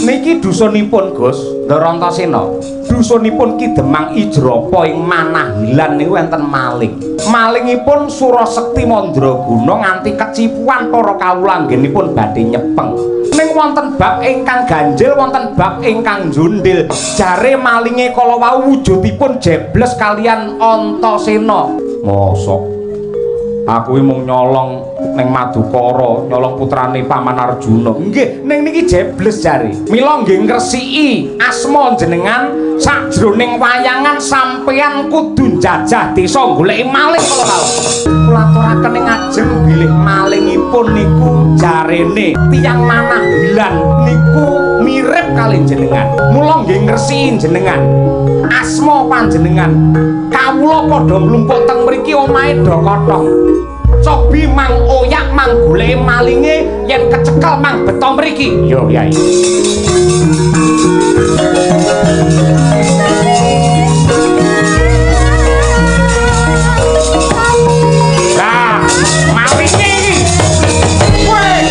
Niki dusunipun Gus Ndara Antasena. Dusunipun Ki Demang Ijrapa ing Manahilan niku enten maling. Malingipun Surasekti Mandraguna nganti kecipuan para kawula anggenipun badhe nyepeng. Ning wonten bab ingkang ganjil, wonten bab ingkang jundil. Jare malinge kala wau wujudipun jebles kalian Antasena. Mosok aku iki mung nyolong ning Madukara, nyolong putrane Paman Arjuna. Nggih, ning niki jebles jare. Mila nggih ngresiki asma jenengan sajroning wayangan sampeyan kudu njajah desa goleki maling kala wau. Kula aturaken ing ajeng bilih malingipun niku jarene tiyang Manahilan niku mirip kali jenengan. Mula nggih ngresiki jenengan. Asma panjenengan. Kawula padha mlumpuk teng mriki omahe do kothong. Cobi mang oyak mang goleki malinge yen kecekel mang beto mriki. Yo Kyai. Lah, malinge iki. Weh.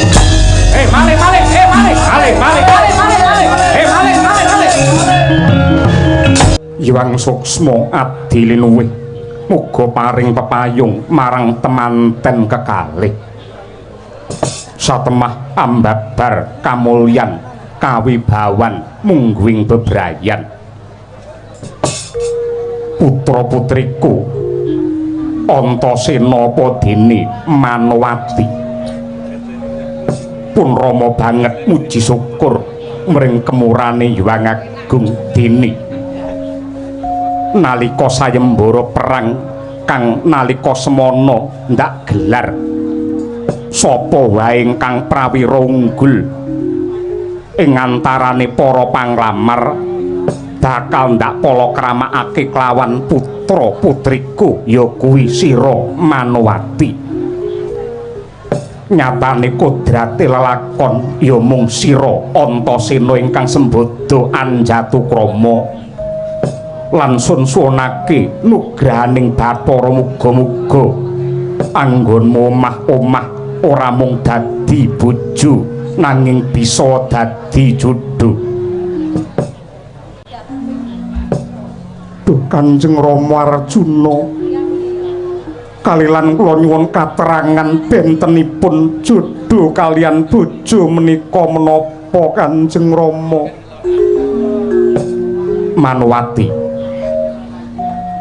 Eh, maling, maling, eh maling, maling, maling, maling, maling, maling. Eh, maling, maling, maling. Hyang Suksma abdi linuwih muga paring pepayung marang temanten kekalih. Satemah ambabar kamulyan kawibawan mungguing bebrayan. Putra putriku Antasena apa dene Manowati pun rama banget muji syukur mring kemurane Hyang Agung dene nalika sayembara perang kang nalika semana ndak gelar sapa wae ingkang prawira unggul ing antarane para panglamar bakal ndak palakramakake kelawan putra putriku ya kuwi sira Manowati. Nyatane kodrate lelakon ya mung sira Antasena ingkang sembada anjatukrama lan sun suwunake nugrahaning Bathara muga-muga anggonmu omah-omah ora mung dadi bojo nanging bisa dadi jodho. Duh Kanjeng Rama Arjuna, kalilan kula nyuwun katerangan bentenipun jodho kalian bojo menika menapa Kanjeng Rama? Manowati,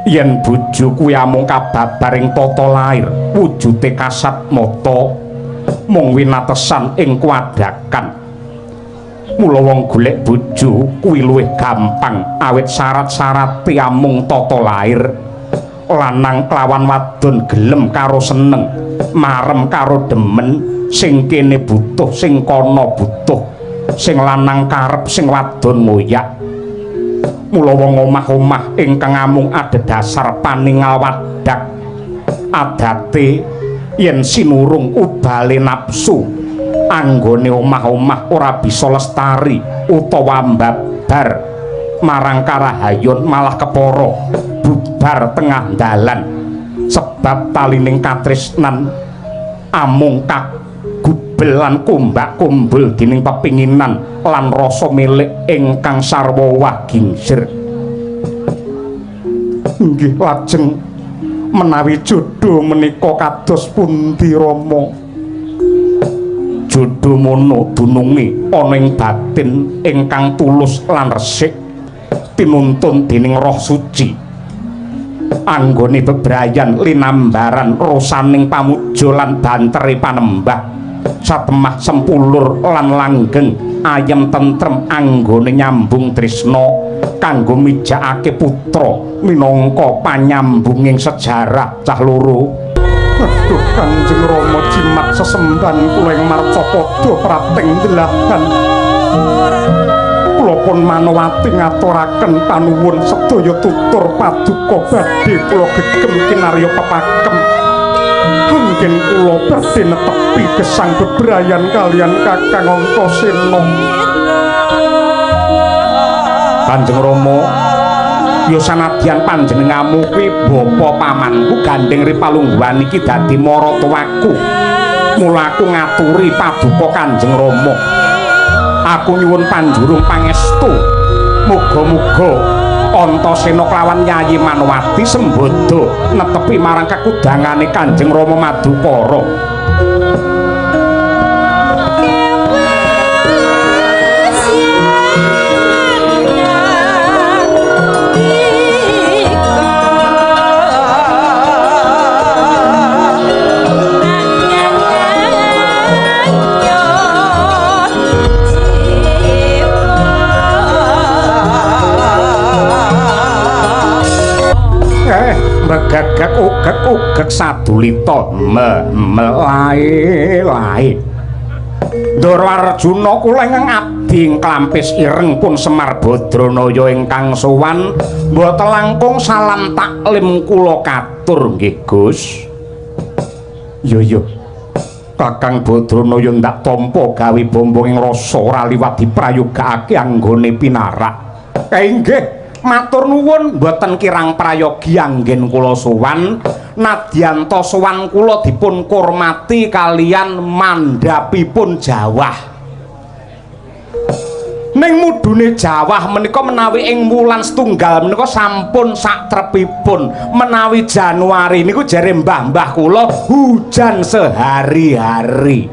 yen bojo kuwi amung kababaring tata lair, wujude kasat mata mung winatesan ing kuadakan. Mula wong golek bojo kuwi luwih gampang awit syarat-syarate amung tata lair. Lanang kelawan wadon gelem karo seneng, marem karo demen, sing kene butuh, sing kono butuh, sing lanang karep, sing wadon ngoyak. Mula wong omah-omah ingkang amung adhedhasar paningal wadak adate yen sinurung ubale nafsu anggone omah-omah ora bisa lestari utawa mbabar marang karahayon malah kepara bubar tengah dalan sebab talining katresnan amung kagubel lan kumbak-kumbul dening pepinginan lan rasa milik ingkang sarwa wah gingsir. Nggih lajeng menawi jodho menika kados pundi Rama? Jodho mono dununge ana ing batin ingkang tulus lan resik tinuntun dening Roh Suci. Anggone bebrayan linambaran rosaning pamuja lan bantere panembah satemah sempulur lan langgeng ayem tentrem anggone nyambung tresna kanggo mijakake putra minangka panyambunging sejarah cah loro. Aduh Kanjeng Rama jimat sesembahan kula ing marcapada prating delahan. Kula pun Manowati ngaturaken panuwun sedaya tutur paduka badhe kula gegem kinarya pepakem. Anggen kula badhe netepi gesang bebrayan kalian Kakang Antasena. Kanjeng Rama, ya sanadyan panjenenganmu kuwi bapa pamanku gandeng ri palungguhan iki dadi maratuwaku. Mula aku ngaturi paduka Kanjeng Rama. Aku nyuwun panjurung pangestu. Muga-muga Antasena kelawan Yayi Manowati sembodo netepi marang kekudangane Kanjeng Rama Madukara. Megagak ugek-ugek sadulita me-melae lae. Ndara Arjuna kula ingkang abdi ing klampis ireng pun Semar Badranaya ingkang sowan mboten langkung salam taklim kula katur nggih Gus. Iya iya. Kakang Badranaya ndak tampa gawe bombong ing rasa ora liwat diprayogakake anggone pinarak. Inggih. Matur nuwun mboten kirang prayogi anggen kula sowan nadyanta sowan kula dipun kurmati kalian mandhapipun jawah. Ning mudune jawah menika menawi ing wulan setunggal menika sampun satrepipun. Menawi Januari niku jare mbah-mbah kula hujan sehari-hari.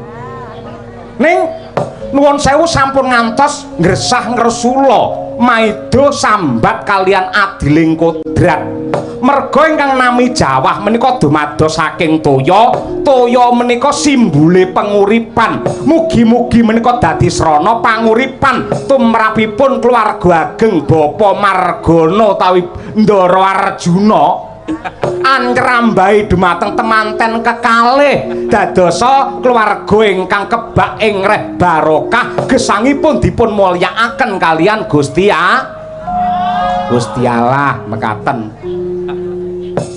Ning nuwun sewu sampun ngantos ngresah ngresula maido sambat kalian adiling kodrat. Merga ingkang nami jawah menika dumados saking toya, toya menika simbole penguripan. Mugi-mugi menika dadi srana panguripan tumrapipun keluarga ageng Bapa Margana utawi Ndara Arjuna. Ancerambahi dumateng temanten kekalih dadosa keluarga ingkang kebak ing reh barokah gesangipun dipun mulyakaken kalian Gusti Gusti Allah mekaten.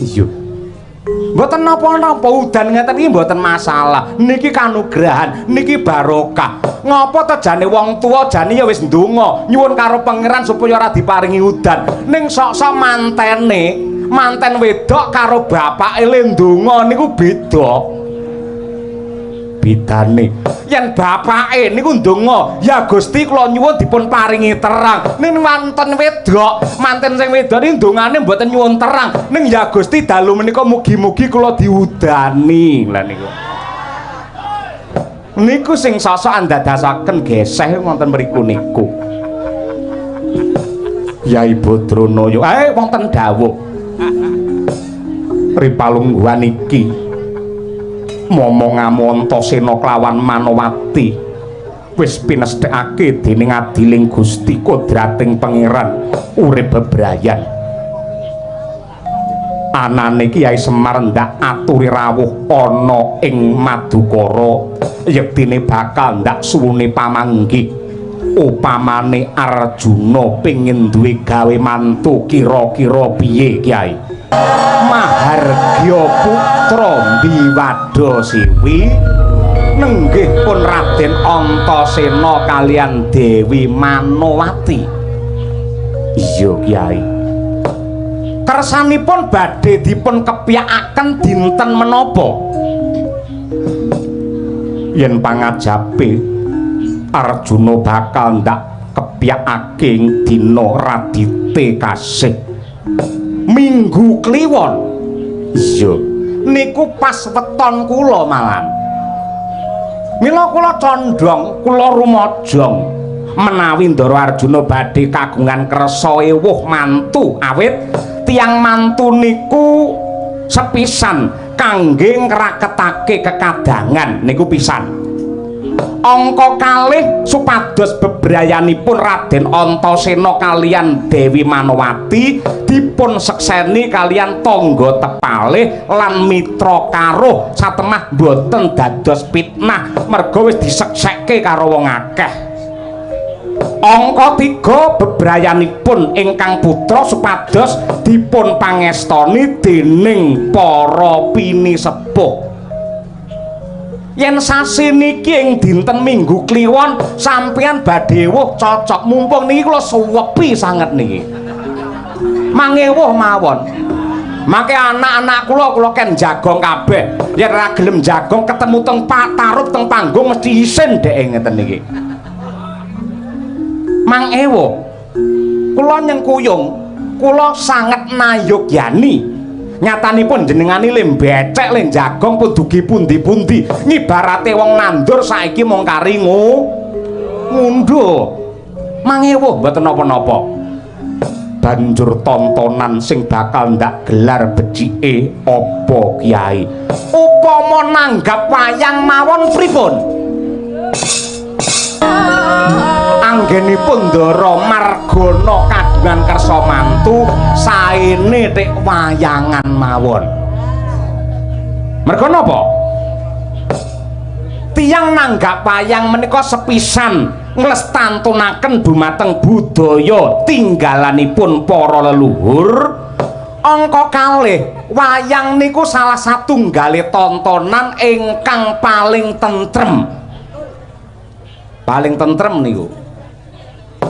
Iya. Mboten napa-napa udan ngeten iki mboten masalah. Niki kanugrahan, niki barokah. Ngapa to jane wong tuwa jane ya wis ndonga nyuwun karo pangeran supaya ora diparingi udan. Ning sok-sok mantene, manten wedok karo bapake le ndonga niku beda. Bedane. Yen bapake niku ndonga, "Ya Gusti kula nyuwun dipun paringi terang." Ning manten wedok, manten sing wedok niki ndongane mboten nyuwun terang. Ning "Ya Gusti dalu menika mugi-mugi kula diudani." Lah niku. Niku sing sosok andadasaken geseh wonten mriku niku. Yai Badranaya, wonten dawuh. Ripalungguhan iki momongamu Antasena kelawan Manowati wis pinesthekake dening adiling Gusti kodrating pangeran urip bebrayan. Anane Kyai Semar ndak aturi rawuh ana ing Madukara yektine bakal ndak suwune pamanggih. Upamane Arjuna pengin duwe gawe mantu kira-kira piye Kyai? Mahargya putra Mbiwada Siwi nenggih pun Raden Antasena kalian Dewi Manowati. Iya Kyai. Kersanipun badhe dipun kepyakaken dinten menapa? Yen pangajape Arjuna bakal ndak kepyakake ing dina Radite kasih Minggu Kliwon. Iya, niku pas weton kula malan. Mila kula condong, kula rumajang menawi Ndara Arjuna badhe kagungan kersa ewuh mantu awit tiyang mantu niku sepisan kangge ngraketake kekadangan niku pisan. Angka kalih supados bebrayanipun Raden Antasena kalian Dewi Manowati dipun sekseni kalian tangga tepalih lan mitra karuh satemah boten dados fitnah merga wis diseksekke karo wong akeh. Angka 3 bebrayanipun ingkang putra supados dipun pangestoni dening para pinisepuh. Yen sasi niki ing dinten Minggu Kliwon sampeyan badhe ewuh cocok, mumpung niki kula suwepi sanget niki. Mangewuh mawon. Mangke anak-anak kula kula ken jagong kabeh. Yen ora gelem jagong ketemu teng Pak Tarub teng panggung mesti isin dhek ngeten niki. Mang Ewo, kula nyengkuyung, kula sanget nayogyani. Nyatanipun jenengane le becek le jagong pun dugi pundi-pundi. Ngibarate wong nandur saiki mung kari ngundhuh. Mang Ewo mboten napa-napa. Banjur tontonan sing bakal ndak gelar becike apa, Kyai? Upama nanggap wayang mawon pripun? Anggenipun Ndara Margana kagungan kersa mantu saene tik wayangan mawon. Merga napa? Tiyang nanggap wayang menika sepisan nglestantunaken dumateng budaya tinggalanipun para leluhur. Angka kalih, wayang niku salah satunggale tontonan ingkang paling tentrem. Paling tentrem niku.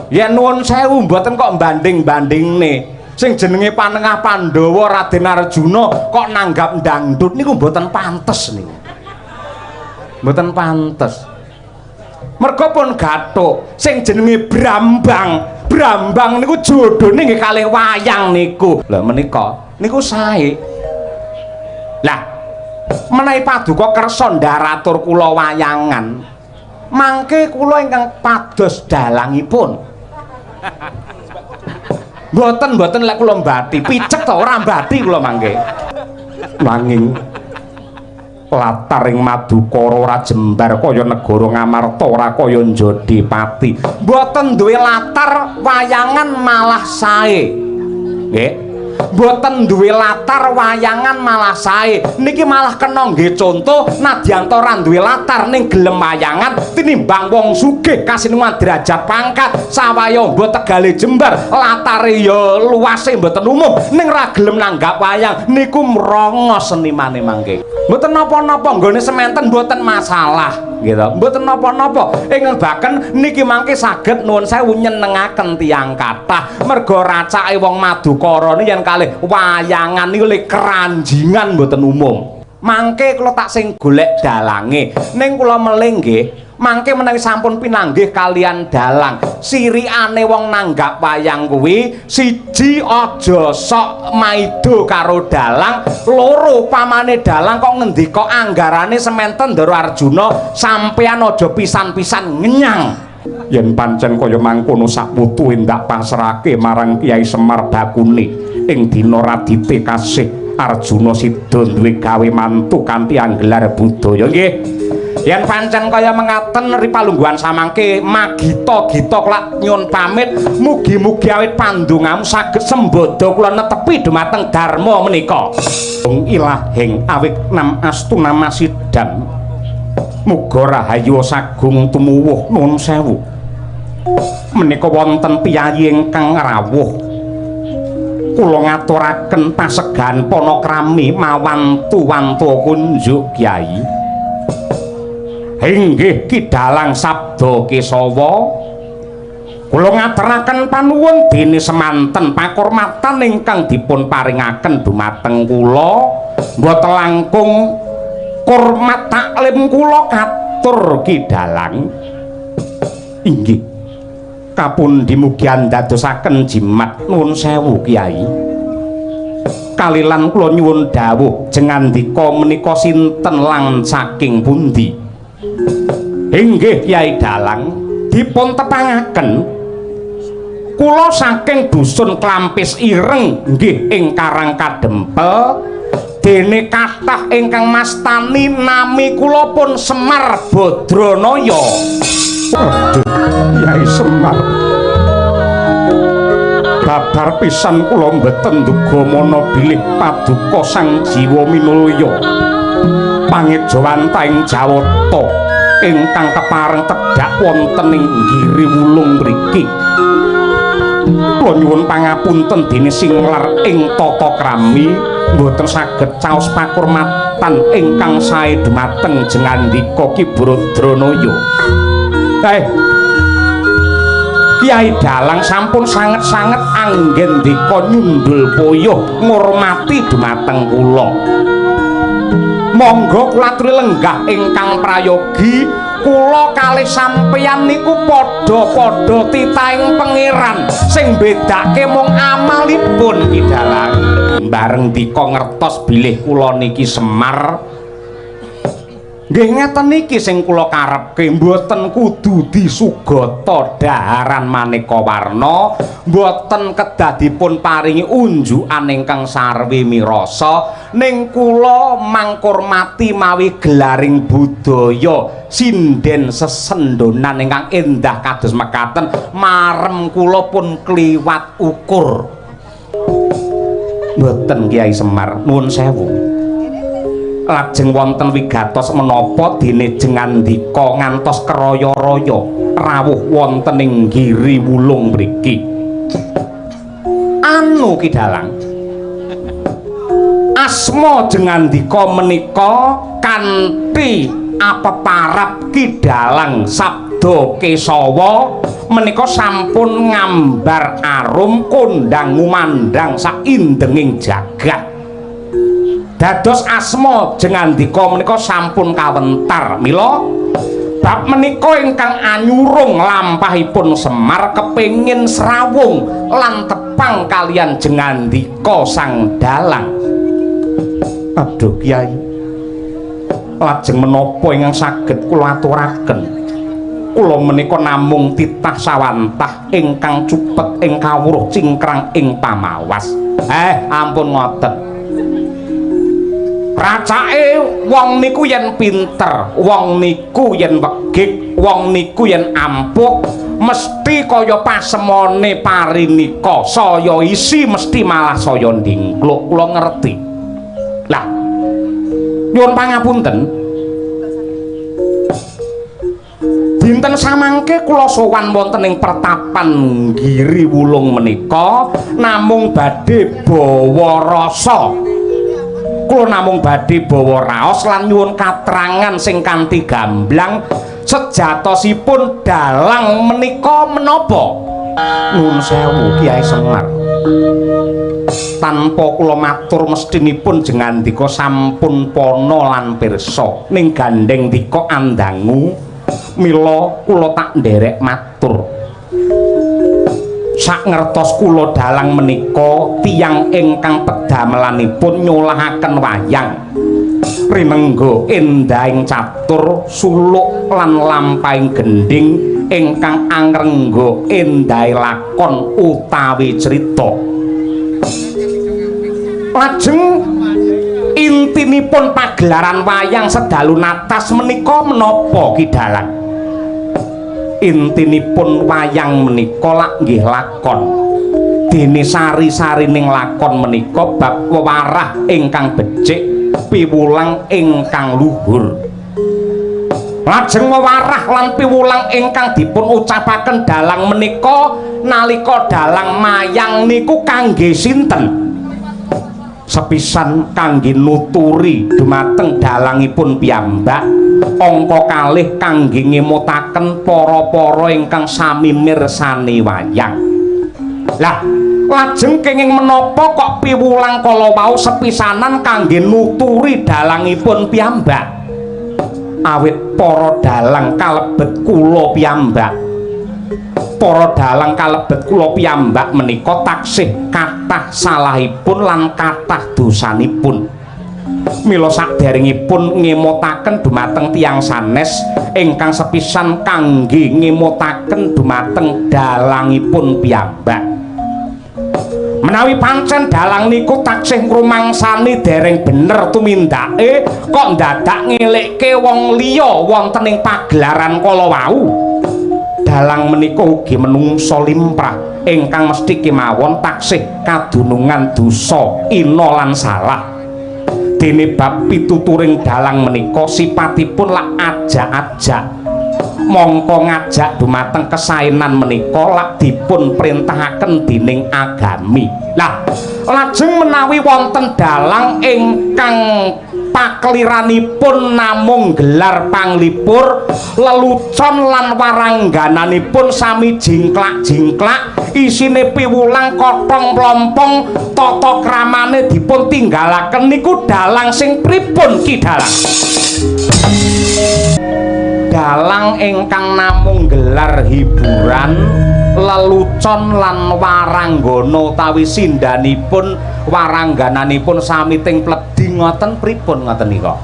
Yen nuwun sewu mboten kok banding-bandingne. Sing jenenge panengah Pandhawa Raden Arjuna kok nanggap dangdut niku mboten pantes niku. Mboten pantes. Merga pun gathuk sing jenenge Brambang. Brambang niku jodhone nggih kalih wayang niku. Lha menika niku sae. Lah menawi paduka kersa ndaratur kula wayangan, mangke kula ingkang pados dalangipun. Mboten mboten lek kula mbati, picek to ora mbati kula mangke. Nanging latar ing Madukara ora jembar kaya negara Ngamarta, ora kaya Jodipati. Mboten duwe latar wayangan malah sae. Nggih. Mboten duwe latar wayangan malah sae. Niki malah kena nggih contoh nadyan ta ora duwe latar ning gelem wayangan tinimbang wong sugih kasinuman derajat pangkat sawaya mbok tegale jembar latare ya luase mboten umum ning ra gelem nanggap wayang niku mrongos senimane mangke. Mboten napa-napa nggone sementen mboten masalah gitu. Mboten napa-napa ing baken niki mangke saged nuwun sewu nyenengaken tiyang kathah merga racake wong Madukara yen kalih wayangan niku le keranjingan mboten umum. Mangke kula tak sing golek dalange. Ning kula meling nggih, mangke menawi sampun pinanggih kalian dalang, sirikane wong nanggap wayang kuwi siji aja sok maido karo dalang, loro pamane dalang kok ngendika anggarane sementen Ndara Arjuna, sampeyan aja pisan-pisan ngenyang. Yen pancen kaya mangkono sakwutuhe ndak pasrahke marang Kyai Semar Bakune ing dina Radite kasih Arjuna sida duwe gawe mantu kanthi anggelar budaya. Nggih. Yen pancen kaya mengaten ripalungguhan samangke magita-gita kula nyuwun pamit, mugi-mugi awit pandongamu saged sembada kula netepi dumateng dharma menika. Ilahing awit nam astu namasidam. Muga rahayu sagung tumuwuh. Nuwun sewu. Menika wonten piyayi ingkang rawuh. Kula ngaturaken pasegahan panakrami mawantu-wantu kunjuk Kyai. Inggih Ki Dalang Sabda Kesawa. Kula ngaturaken panuwun dene semanten pakurmatan ingkang dipun paringaken dumateng kula. Mboten langkung kurmat taklim kula katur Ki Dalang. Inggih. Kapundi mugi andadosaken jimat. Nuwun sewu Kyai. Kalilan kula nyuwun dawuh jengandika menika sinten lan saking pundi? Inggih Kyai Dalang, dipun tepangaken kula saking dusun Klampis Ireng nggih ing Karang Kadempel. Dene kathah ingkang mastani nami kula pun Semar Badranaya. Aduh, Kyai Semar. Babar pisan kula mboten nduga mana bilih paduka Sang Jiwa Minulya pangejawantahing Jawata ingkang kepareng tedhak wonten ing Giri Wulung mriki. Kula nyuwun pangapunten dene singlar ing tata krami mboten saged caos pakurmatan ingkang sae dumateng jengandika Ki Bradranaya. Kyai Dalang sampun sanget-sanget anggendika nyundul puyuh ngurmati dumateng kula. Monggo kula aturi lenggah ingkang prayogi, Kula kalih sampeyan niku padha-padha titahing Pangeran, sing bedake mung amalipun, Ki Dalang. Bareng dika ngertos bilih kula niki Semar. Nggih ngeten iki sing kula karepke, mboten kudu disugata dhaharan maneka warna, mboten kedah dipun paringi unjukan ingkang sarwi mirasa, ning kula mangkurmati mawi gelaring budaya sinden sesendonan ingkang endah kados mekaten, marem kula pun kliwat ukur. Mboten, Kiai Semar, nuwun sewu. Lajeng wonten wigatos menapa dene Jengandika ngantos keraya-raya rawuh wonten ing Giri Wulung mriki? Anu, Ki Dalang, asma Jengandika menika kanthi apeparap Ki Dalang Sabda Kesawa menika sampun ngambar arum kondang ngumandang saindenging jagat. Dados asma Jengandika menika sampun kawentar. Mila bab menika ingkang anyurung lampahipun Semar kepengin srawung lan tepang kaliyan Jengandika sang dalang. Aduh, Kyai, lajeng menapa ingkang saged kula aturaken? Kula menika namung titah sawantah ingkang cupet ing kawruh, cingkrang ing pamawas. Eh, ampun ngoten. Racake wong niku yen pinter, wong niku yen wegik, wong niku yen ampuh, mesti kaya pasemone parinika, saya isi mesti malah saya ndingkluk. Kula ngerti. Lah, nyuwun pangapunten. Dinten samangke kula sowan wonten ing pertapan Giri Wulung menika namung badhe bawa rasa. Kula namung badhe bawa raos lan nyuwun katrangan sing kanthi gamblang sejatosipun dalang menika menapa? Nuwun sewu, Kyai Semar. Tanpa kula matur mestinipun Jengandika sampun pana lan pirsa, ning gandheng dika andangu, mila kula tak nderek matur. Sak ngertos kula, dalang menika tiyang ingkang pedamelanipun nyolahaken wayang rinengga endahing catur suluk lan lampahing gendhing ingkang angrengga endahe lakon utawi crita. Lajeng intinipun pagelaran wayang sedalu natas menika menapa, Ki Dalang? Intinipun wayang menika lak nggih lakon. Dene sari-sarining lakon menika bab wewarah ingkang becik, piwulang ingkang luhur. Lajeng wewarah lan piwulang ingkang dipun ucapaken dalang menika nalika dalang mayang niku kangge sinten? Sepisan kangge nuturi dumateng dalangipun piyambak, angka kalih kangge ngemutaken para-para ingkang sami mirsani wayang. Lah, lajeng kenging menapa kok piwulang kala wau sepisanan kangge nuturi dalangipun piyambak? Awit para dalang kalebet kula piyambak. Para dalang kalebet kula piyambak menika taksih kathah salahipun lan kathah dosanipun. Mila saderengipun ngemutaken dumateng tiyang sanes, ingkang sepisan kangge ngemutaken dumateng dalangipun piyambak. Menawi pancen dalang niku taksih ngrumangsani dereng bener tumindake, kok ndadak ngelekke wong liya wonten ing pagelaran kala wau. Dalang menika ugi menungsa limrah ingkang mesti kemawon taksih kadunungan dosa, ina lan salah. Dene bab pituturing dalang menika sipatipun lak ajak-ajak. Mongko ngajak dumateng kesaenan menika lak dipun perintahaken dening agami. Lah, lajeng menawi wonten dalang ingkang pakeliranipun namung gelar panglipur, lelucon lan waranggananipun sami jingklak-jingklak, isine piwulang kotong mlompong, tata kramane dipun tinggalaken, niku dalang sing pripun, Ki Dalang? Dalang ingkang namung gelar hiburan, lelucon lan waranggana utawi sindhanipun waranggananipun sami ting pledhi ngoten pripun ngoten nika?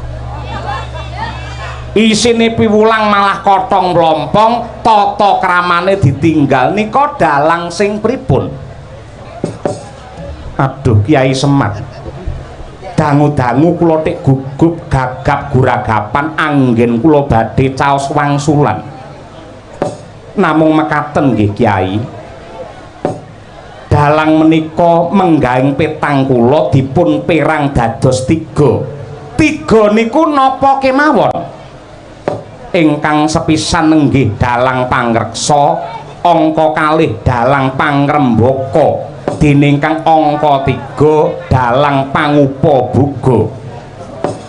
Isine piwulang malah kotong mlompong, tata kramane ditinggal, nika dalang sing pripun? Aduh, Kiai Semar, dangu-dangu kula tik gugup gagap guragapan anggen kula badhe caos wangsulan. Namung mekaten nggih, Kiai, dalang menika menggahing petang kula dipun perang dados tiga. Tiga niku napa kemawon? Ingkang sepisan nenggih dalang pangreksa, angka kalih dalang pangrembaka, dene ingkang angka 3 dalang pangupaboga.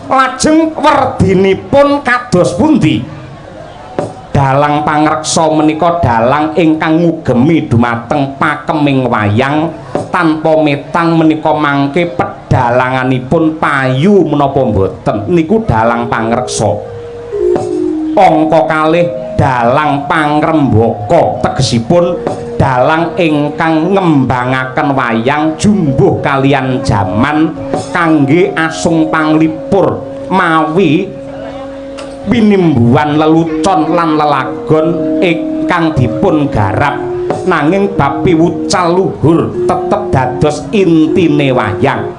Lajeng werdinipun kados pundi? Dalang pangreksa menika dalang ingkang ngugemi dumateng pakeming wayang, tanpa metang menika mangke pedalanganipun payu menapa mboten, niku dalang pangreksa. Angka kalih dalang pangrembaka, tegesipun dalang ingkang ngembangaken wayang jumbuh kalian jaman kangge asung panglipur mawi pinimbuhan lelucon lan lelagon ingkang dipun garap, nanging bab piwucal luhur tetep dados intine wayang.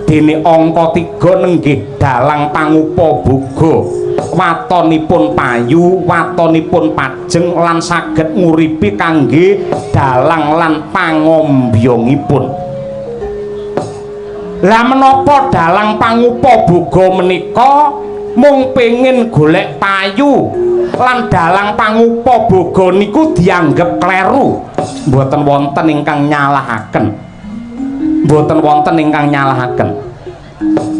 Dene angka 3 nenggih dalang pangupaboga, watonipun payu, watonipun pajeng lan saged nguripi kangge dalang lan pangombyongipun. Lah, menapa dalang pangupaboga menika mung pengin golek payu lan dalang pangupaboga niku dianggep kleru? Mboten wonten ingkang nyalahaken, mboten wonten ingkang nyalahaken,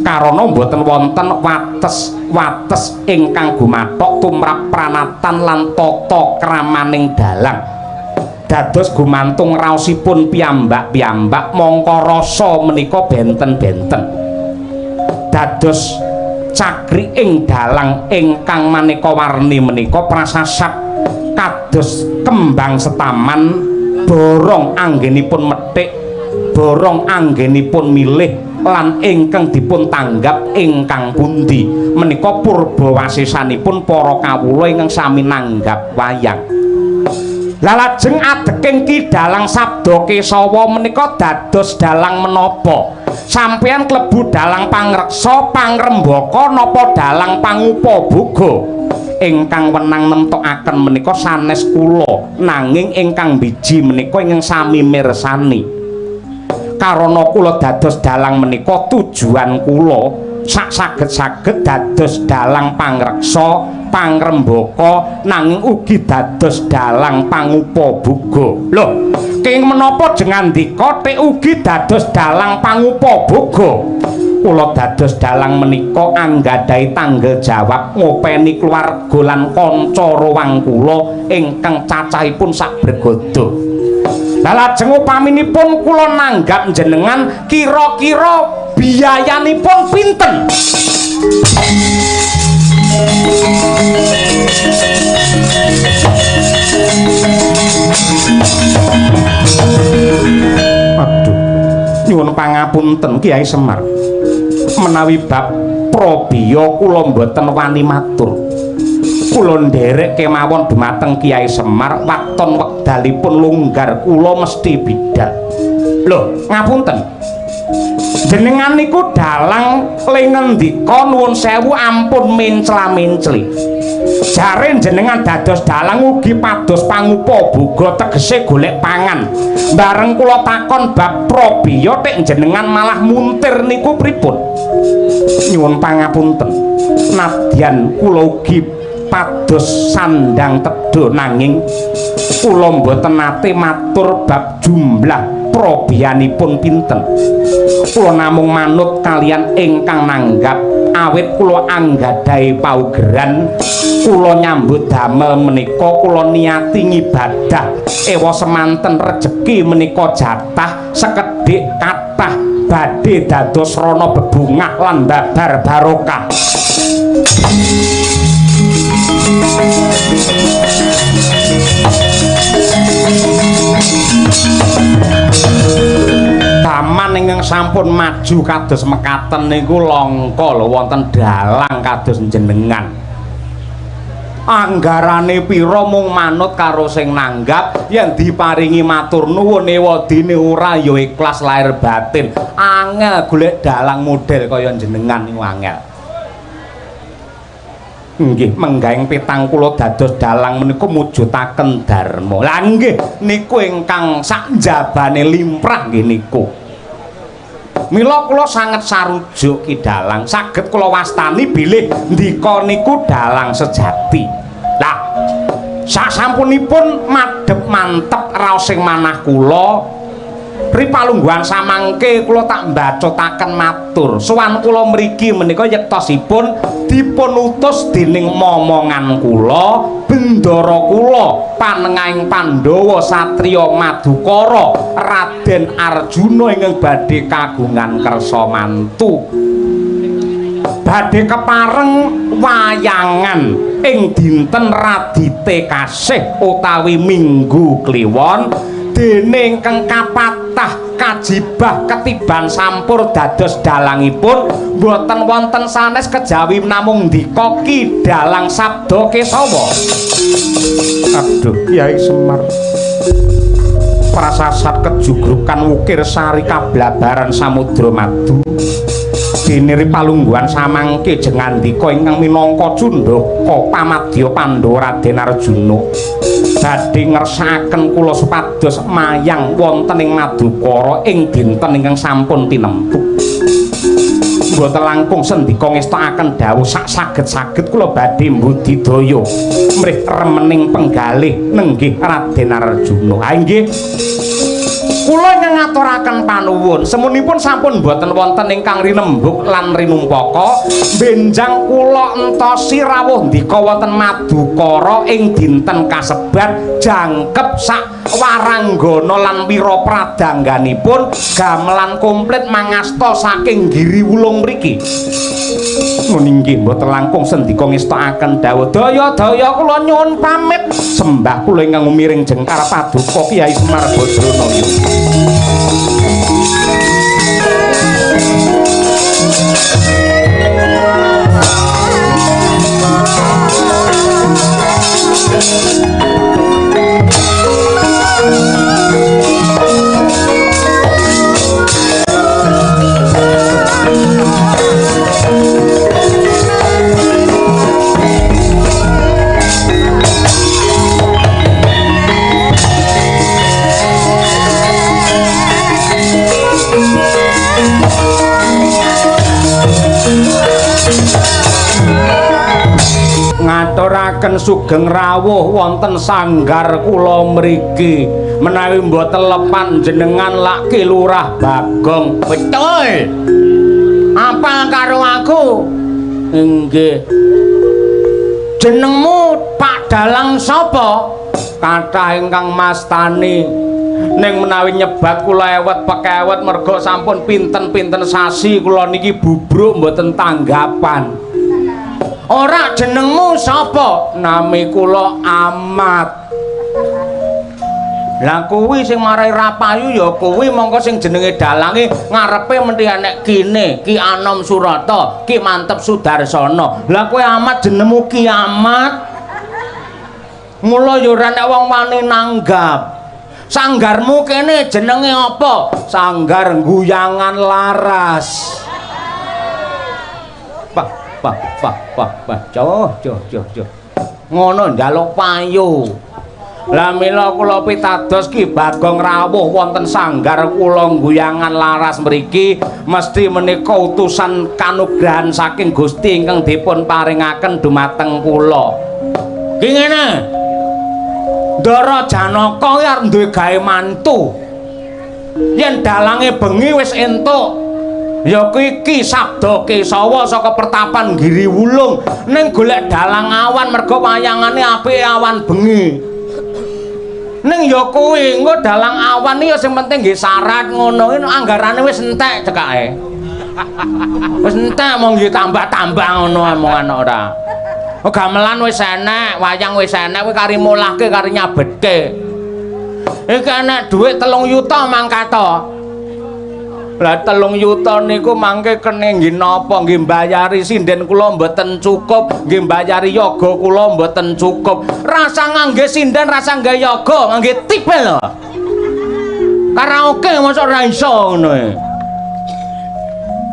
karana mboten wonten wates-wates ingkang gumathok tumrap pranatan lan tata kramaning dalang. Dados gumantung raosipun piyambak-piyambak, mongko rasa menika benten-benten. Dados cakriing dalang ingkang maneka warni menika prasasat kados kembang setaman, borong anggenipun methik, borong anggenipun milih, lan ingkang dipun tanggap ingkang pundi, menika purbawasesanipun para kawula ingkang sami nanggap wayang. Lah, lajeng adeking Ki Dalang Sabda Kesawa menika dados dalang menapa? Sampeyan klebu dalang pangreksa, pangrembaka, napa dalang pangupaboga? Ingkang wenang nemtokaken menika sanes kula, nanging ingkang biji menika ingkang sami mirsani. Karana kula dados dalang menika tujuan kula sak saged-saged dados dalang pangreksa, pangrembaka, nanging ugi dados dalang pangupaboga. Lho, kenging menapa jengandika tek ugi dados dalang pangupaboga? Kula dados dalang menika anggadhahi tanggel jawab ngopeni keluarga lan kanca rowang kula ingkang cacahipun sak bregodo. Lah, lajeng upaminipun kula nanggap jenengan, kira-kira biayanipun pinten? Aduh, nyuwun pangapunten, Kiai Semar. Menawi bab prabiya kula mboten wani matur. Kula nderek kemawon dumateng Kiai Semar, waton wekdalipun longgar kula mesti bidal. Lho, ngapunten. Jenengan niku dalang le ngendika, nuwun sewu ampun mencla-mencli. Jare jenengan dados dalang ugi pados pangupaboga, tegese golek pangan. Bareng kula takon bab prabiya tek jenengan malah muntir, niku pripun? Nyuwun pangapunten. Nadyan kula ugi pados sandang tedha, nanging kula mboten nate matur bab jumlah prabiyanipun pinten. Kula namung manut kalian ingkang nanggap, awit kula anggadhahi paugeran. Kula nyambut damel menika kula niati ngibadah. Ewa semanten rejeki menika jatah sekedhik kathah badhe dados rana bebungah lan babar barokah. Taman ingkang sampun maju kados mekaten niku langka lho wonten dalang kados jenengan. Anggarane pira mung manut karo sing nanggap, yen diparingi matur nuwun ewadene ora ya ikhlas lahir batin. Angel golek dalang model kaya jenengan niku angel. Nggih, menggaing pitang kula dados dalang menika mujudaken dharma. Lah nggih, niku ingkang sakjabane limrah nggih niku. Mila kula sanget sarujuk Ki Dalang, saged kula wastani bilih ndika niku dalang sejati. Lah, sasampunipun madhep mantep raos sing manah kula, ripalungguhan samangke kula tak mbacutaken matur. Sowan kula mriki menika yektosipun dipun utus dening momongan kula, bendara kula, panengahing Pandhawa satriya Madukara, Raden Arjuna ingkang badhe kagungan kersa mantu. Badhe kepareng wayangan ing dinten Radite Kasih utawi Minggu Kliwon, dene ingkang kapatah kajibah ketiban sampur dados dalangipun boten wonten sanes kejawi namung ndika Ki Dalang Sabda Kesawa. Aduh, Kyai Semar. Prasasat kejugrukan wukir sari kablabaran samudra madu. Dene ripalungguhan samangke jengandika ingkang minangka cundhaka pamadya Pandhawa Raden Arjuna. Badhe ngersakaken kula supados mayang wonten ing Madukara ing dinten ingkang sampun tinemtu. Mboten langkung sendika ngestakaken dawuh sak saged-saged kula badhe mbudidaya mrih remening penggalih nenggih Raden Arjuna. Ha nggih. Kula ingkang ngaturaken panuwun, semunipun sampun boten wonten ingkang rinembug lan rinumpaka, benjang kula entosi rawuh ndika wonten Madukara ing dinten kasebat jangkep sak waranggana lan wira pradangganipun gamelan komplit mangasta saking Giri Wulung mriki. Nggih mboten langkung sendika ngestakaken dawuh daya-daya kula nyuwun pamit sembah kula ingkang umiring jengkar paduka Kyai Semar Badranaya. Ngaturaken sugeng rawuh wonten sanggar kula mriki. Menawi mboten lepan jenengan lak Ki Lurah Bagong. Betul. Apal karo aku? Nggih. Jenengmu Pak Dalang sapa? Kathah ingkang mastani. Ning menawi nyebat kula ewet pekewet merga sampun pinten-pinten sasi kula niki bubruk mboten tanggapan. Ora, jenengmu sapa? Nami kula Amat. Lah kuwi sing marai rapayu ya kuwi, mongko sing jenenge dalange ngarepe mesti enek kine, Ki Anom Surata, Ki Mantep Sudarsana. Lah kowe Amat jenengmu Ki Amat. Mula ya ora enek wong wani nanggap. Sanggarmu kene jenenge apa? Sanggar Guyangan Laras. Pak, pak, pak, pak, pak. Joh, joh, joh, joh. Ngono njaluk payu. Lah mila kula pitados Ki Bagong rawuh wonten sanggar kula Guyangan Laras mriki mesti menika utusan kanugrahan saking Gusti ingkang dipun paringaken dumateng kula. Ki ngene. Ndara Janaka ki arep duwe gawe mantu. Yen dalange bengi wis entuk, ya kuwi Ki Sabda Kesawa saka pertapan Giri Wulung ning golek dalang awan merga wayangane apike awan bengi. Ning ya kuwi engko dalang awan iki ya sing penting nggih syarat ngono iki anggarane wis entek cekake. Wis entek mong nggih tambah-tambah ngono omongan ora. Oh, gamelan wis enek, wayang wis enek, kowe kari mulahke kari nyabetke. Iki enek dhuwit 3 yuta mangkato. Lah 3 yuta niku mangke kene nggih napa? Nggih mbayari sinden kula mboten cukup, nggih mbayari yoga kula mboten cukup. Rasa ngangge sinden, rasa ngangge yoga, ngangge tipe lho. Karaoke mosok ora iso ngono e.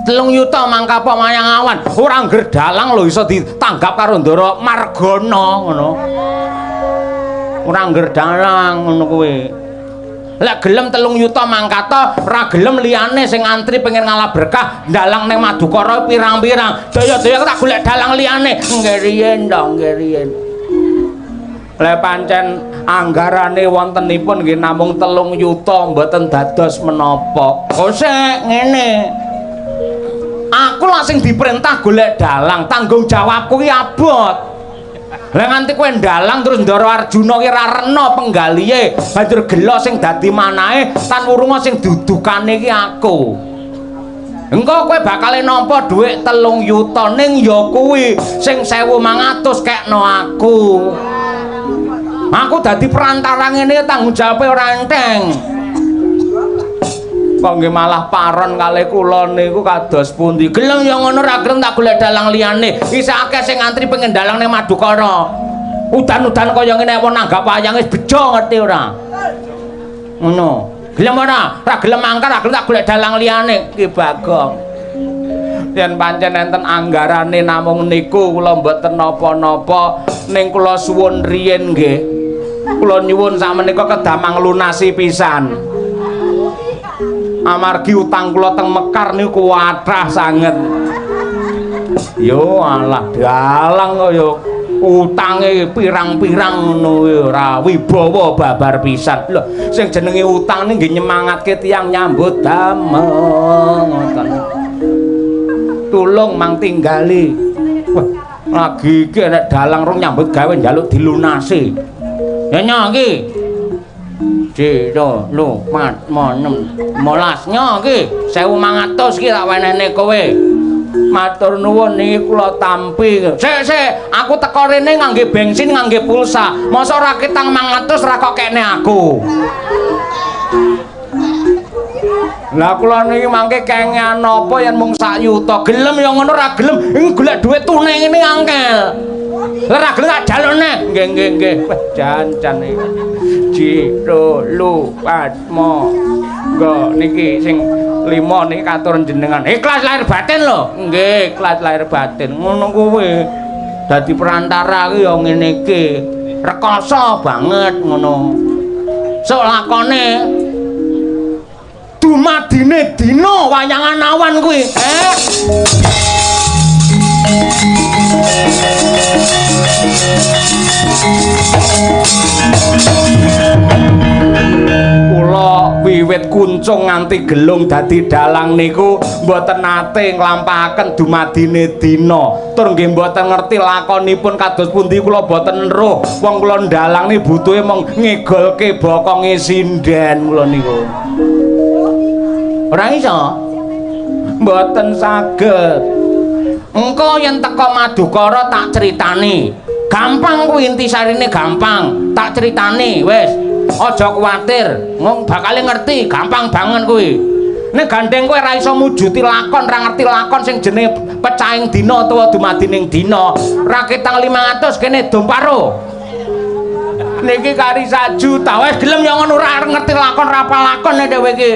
3 yuta mangkapo wayang awan, ora ngger dalang lho iso ditanggap karo Ndara Margana ngono. Ora ngger dalang ngono kuwi. Lek gelem 3 yuta mangkata, ora gelem liyane sing antri pengen ngalah berkah dalang ning Madukara pirang-pirang. Daya-daya tak golek dalang liyane. Nggih riyen to, nggih riyen. Lek pancen anggarane wontenipun nggih namung 3 yuta mboten dados menapa. Kosek ngene. Aku lah sing diperintah golek dalang, tanggung jawabku ki abot. Lah nganti kowe ndalang terus Ndara Arjuna ki ora rena penggalihe, banjur gela sing dadi manahe tan wurunga sing dudukane ki aku. Engko kowe bakal nampa dhuwit 3 yuta ning ya kuwi sing 1.500 kekno aku. Aku dadi perantara ngene tanggung jawabe ora enteng. Kok nggih malah paron kalih kula niku kados pundi? Gelem ya ngono, ra gelem tak golek dalang liyane. Isih akeh sing ngantri pengen dalang ning Madukara. Udan-udan kaya ngene wong nanggap wayang wis bejo ngerti ora? Ngono. Gelem ora? Ra gelem mangkat, ra gelem tak golek dalang liyane. Ki Bagong. Yen pancen enten anggarane namung niku kula mboten napa-napa, ning kula suwun riyin nggih. Kula nyuwun sakmenika kedah manglunasi pisan. Amargi utang kula teng Mekar niku kathah sanget. Yo alah dalang kok yo utange pirang-pirang ngono kuwi ora wibawa babar pisan. Lho sing jenenge utang niki nggih nyemangatke tiyang nyambut damel ngoten. Tulung mang tinggali. Wah, lagi iki nek dalang rong nyambut gawe njaluk dilunasi. Ya nyo iki. Ji, do, lu, mat, mo, nem, molas nyo iki 1.500 iki tak wenehne kowe. Matur nuwun niki kula tampi. Sik, sik, aku teko rene ngangge bensin, ngangge pulsa. Mosok ora ketang 500 ora kok kekne aku. Lah kula niki mangke kengean napa yen mung sak yuta. Gelem ya ngono, ora gelem iki golek dhuwit tunai ngene angel. Lah ora gelem tak jalukne. Nggih, nggih, nggih. Wah, jan-jan iki. Ji, ro, lu, pat, mo. Nggo niki sing 5 niki katur jenengan. Ikhlas lahir batin lho. Nggih, ikhlas lahir batin. Ngono kuwi. Dadi perantara ki ya ngene iki. Rekoso banget ngono. Sok lakone dumadine dina wayangan awan kuwi. Kula wiwit kuncung nganti gelung dadi dalang niku mboten nate nglampahaken dumadine dina. Tur nggih mboten ngerti lakonipun kados pundi kula mboten eruh. Wong kula ndalang niki butuhe mung ngegolke bokonge sinden kula niku. Ora iso. Mboten saged. Engko yen teko Madukara tak critani. Gampang kuwi intisarine gampang. Tak critani wis. Aja kuwatir, wong bakale ngerti, gampang banget kuwi. Nek gandeng kowe ora iso mujuti lakon, ora ngerti lakon sing jenenge pecahing dina utawa dumadining dina. Ra ketang 500 kene dom paro. Niki kari 1 juta. Wis gelem ya ngono, ora ngerti lakon, ora apal lakon nek dhewe iki.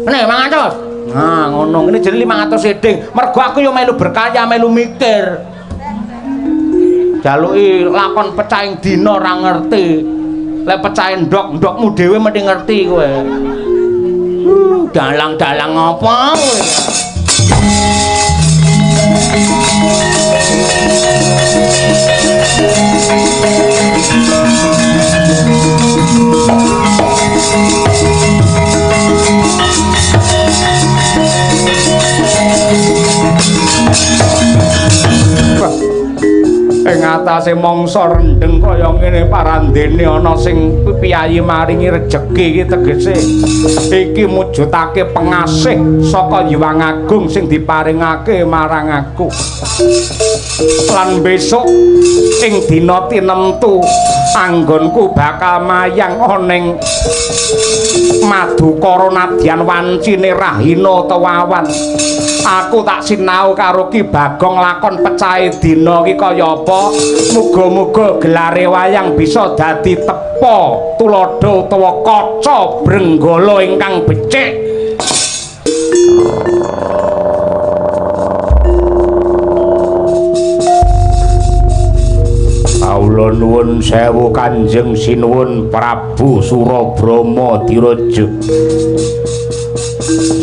Nek 500. Nah, ngono. Ngene jenenge 500 eding. Mergo aku yo melu berkarya, melu mikir. Jaluki lakon pecahing dina ora ngerti. Lek pecahe ndok, ndokmu dhewe mesti ngerti kowe. Dalang-dalang apa kowe? Ing atase mangsa rendheng kaya ngene parandene ana sing piyayi maringi rejeki iki tegese iki mujudake pengasih saka Hyang Agung sing diparingake marang aku. Lan besok ing dina tinemtu anggonku bakal mayang ana ing Madukara nadyan wancine rahina utawa awan. Aku tak sinau karo Ki Bagong lakon pecahe dina iki kaya apa. Muga-muga gelare wayang bisa dadi tepa tuladha utawa kaca brenggala ingkang becik. Kawula nuwun sewu Kanjeng Sinuwun Prabu Surabrama Diraja.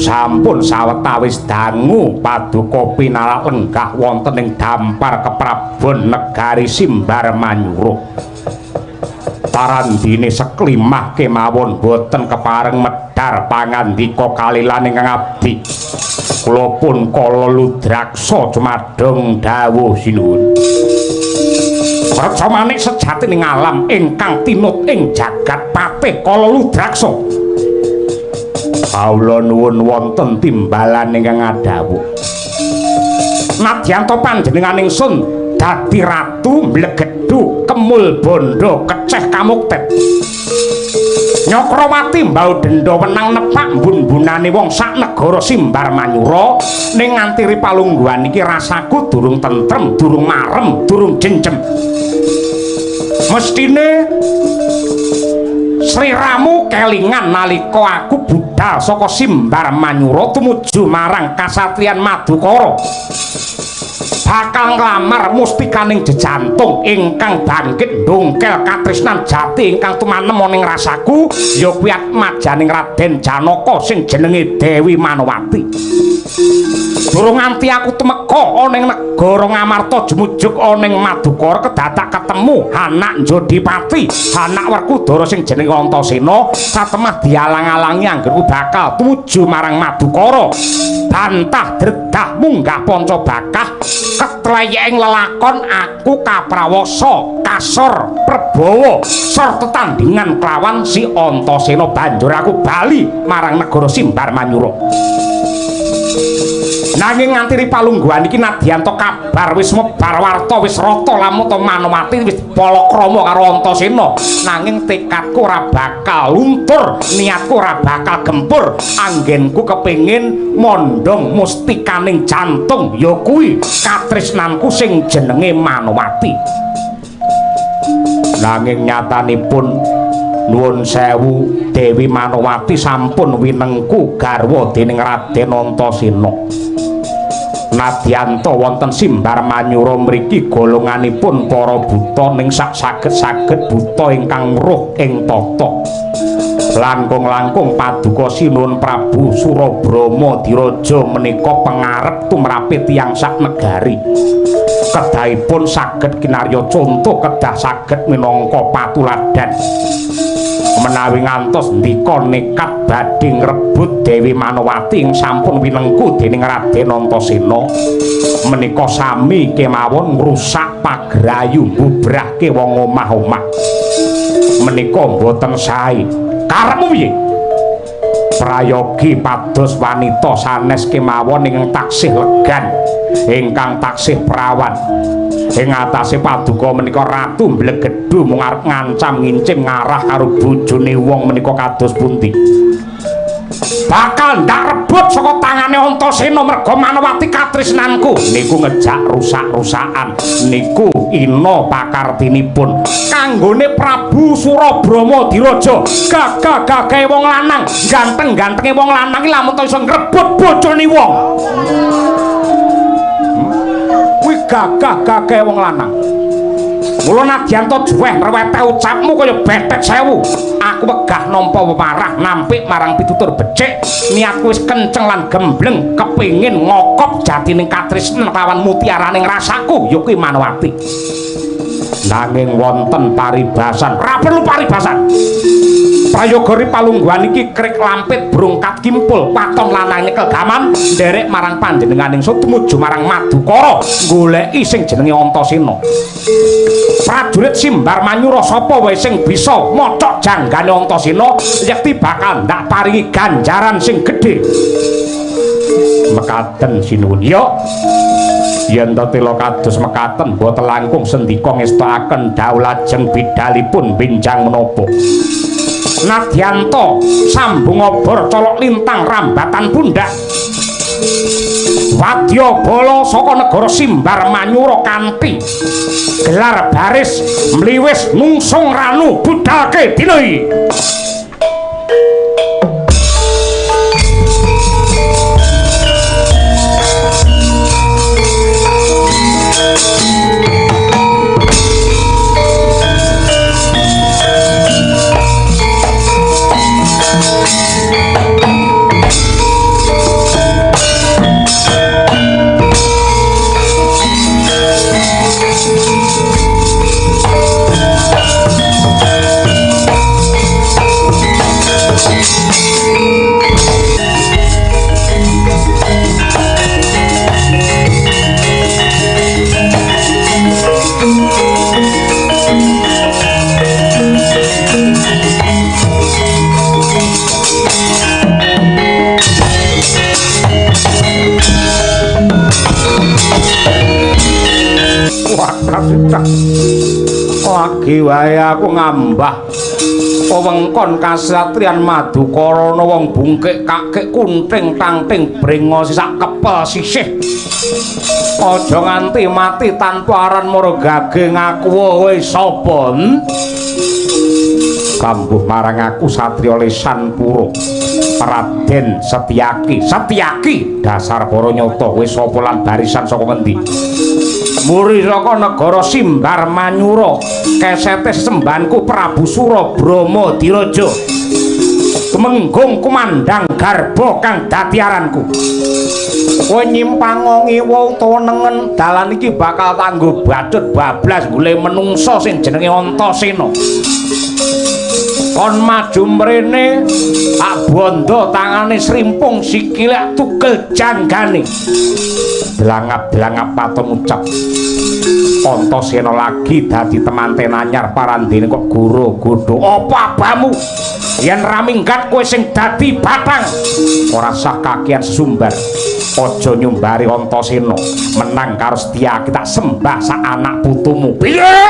Sampun sawetawis dangu paduka pinarak lenggah wonten ing dampar keprabon negari Simbar Manyura. Tarandine seklimah kemawon boten kepareng medhar pangandika kalilan ingkang abdi. Kula pun kala ludraksa jumadhong dawuh sinuwun. Reca manik sejatining alam ingkang tinut ing jagat patih kala ludraksa. Kawula nuwun wonten timbalan ingkang ngadhawuh. Nadyan ta panjenengan ingsun dadi ratu mblegedhu kemul bondo keceh kamukten. Nyakrawati mbau denda wenang nepak mbun-mbunane wong sak negara Simbar Manyura ning nganti ripalungguhan iki rasaku durung tentrem, durung marem, durung jenjem. Mestine sliramu kelingan nalika aku budal saka Simbar Manyura tumuju marang kasatriyan Madukara. Bakal nglamar mustikaning jejantung ingkang bangkit ndongkel katresnan jati ingkang tumanem ana ing rasaku ya kuwi atmajaning Raden Janaka sing jenenge Dewi Manowati. Durung nganti aku tumeka ana ing negara Ngamarta jumujuk ana ing Madukara kedadak ketemu anak Jodipati, anak Werkudara sing jenenge Antasena, satemah dialang-alangi anggerku bakal tumuju marang Madukara. Bantah dredah munggah panca bakah ketleyeng lelakon aku kaprawasa kasor perbawa sor tetandingan kelawan si Antasena banjur aku bali marang negara Simbar Manyura. Nanging nganti ripalungguhan iki nadyan ta kabar wis mebar warta wis rata lamuta Manowati wis palakrama karo Antasena, nanging tekadku ora bakal luntur, niatku ora bakal gempur, anggenku kepengin mondhong mustikaning jantung ya kuwi katresnanku sing jenenge Manowati. Nanging nyatanipun nuwun sewu Dewi Manowati sampun winengku garwa dening Raden Antasena. Nadyan ta wonten Simbar Manyura mriki golonganipun para buta ning sak saged-saged buta ingkang weruh ing tata. Langkung-langkung paduka Sinuwun Prabu Surabrama Diraja menika pengarep tumrape tiyang sak negari. Kedahipun saged kinarya conto kedah saged minangka patuladan. Menawi ngantos ndika nekat badhe ngrebut Dewi Manowati ing sampun winengku dening Raden Antasena menika sami kemawon ngrusak pagrayu mbubrahke wong omah-omah. Menika mboten sae. Karepmu piye? Prayogi pados wanita sanes kemawon ingkang taksih legan, ingkang taksih prawan. Ing atase paduka menika ratu mblegedhu mung arep ngancam ngincim ngarah karo bojone wong menika kados pundi. Bakal ndak rebut saka tangane Antasena merga Manowati katresnanku. Niku ngejak rusak-rusakan, niku ina pakartinipun kanggone Prabu Surabrama Diraja. Gagah-gagahe wong lanang, ganteng-gantenge wong lanang iki lamun ta iso ngrebut bojone wong. Kuwi gagah-gagahe wong lanang. Mula nadyan ta juweh rewete ucapmu kaya bethek sewu, aku wegah nampa wewarah nampik marang pitutur becik. Niatku wis kenceng lan gembleng kepengin ngokop jatining katresnan lawan mutiaraning rasaku ya kuwi Manowati. Nanging wonten paribasan, ora perlu paribasan. Prayoga ri palungguhan iki krik lampit brungkat kimpul waton lanang nyekel gaman nderek marang panjenenganing tumuju marang Madukara goleki sing jenenge Antasena. Prajurit Simbar Manyura sapa wae sing bisa mocok janggane Antasena yekti bakal ndak paringi ganjaran sing gedhe. Mekaten sinuwun. Ya. Yen ta tela kados mekaten boten langkung sendika ngestakaken dawuh lajeng bidalipun benjang menapa. Nadyanta sambung obor colok lintang rambatan pundak. Wadya bala saka negara Simbar Manyura kanthi gelar baris mliwis nungsung ranu budalke dina iki. Lagi wae aku ngambah wewengkon kasatriyan Madukarana wong bungkik kakek kunting tangting brengos sak kepel sisih. Aja nganti mati tanpa aran margage ngaku kowe sapa? Kambuh marang aku satriya lesan pura Raden Setyaki. Setyaki dasar para nyata kowe sapa lan barisan saka ngendi? Muri saka negara Simbar Manyura, kesete sembanku Prabu Sura Brama Diraja. Tumenggung kumandhang garba kang dadi aranku. Kowe nyimpang ngiwa utawa nengen dalan iki bakal tanggo bacut bablas golek menungsa sing jenenge Antasena. Kon maju mrene tak bondo tangane srimpung sikile tugel janggane. Delangap-delangap paton ucap. Antasena lagi dadi temanten anyar parandene kok goro godho. Apa abamu? Yen ra minggat kowe sing dadi batang. Ora sah kakian sesumbar. Aja nyumbari Antasena. Menang karo Setyaki tak sembah sak anak putumu. Piye?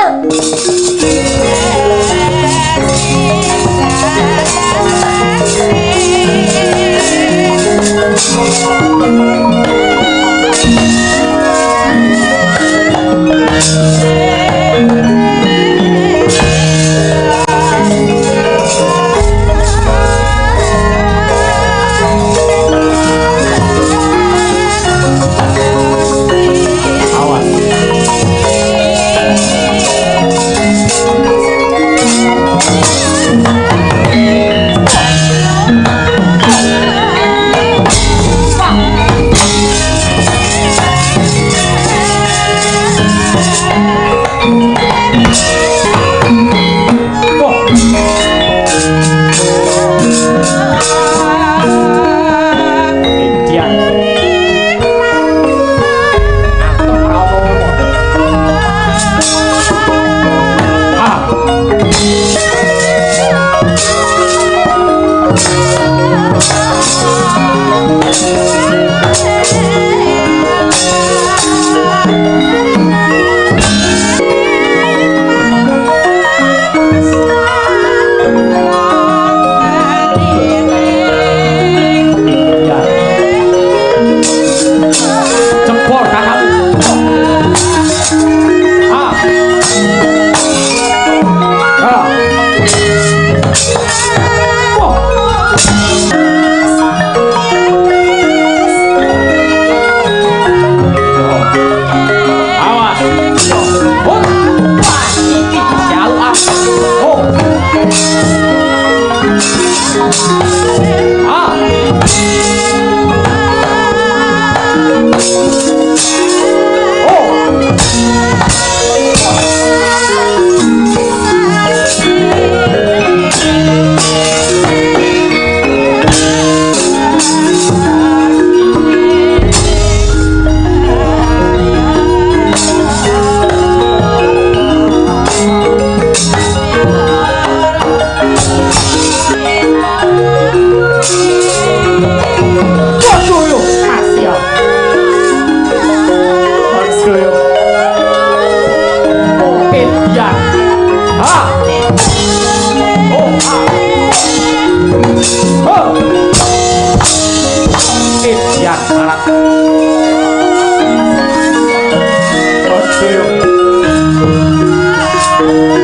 Edian barat.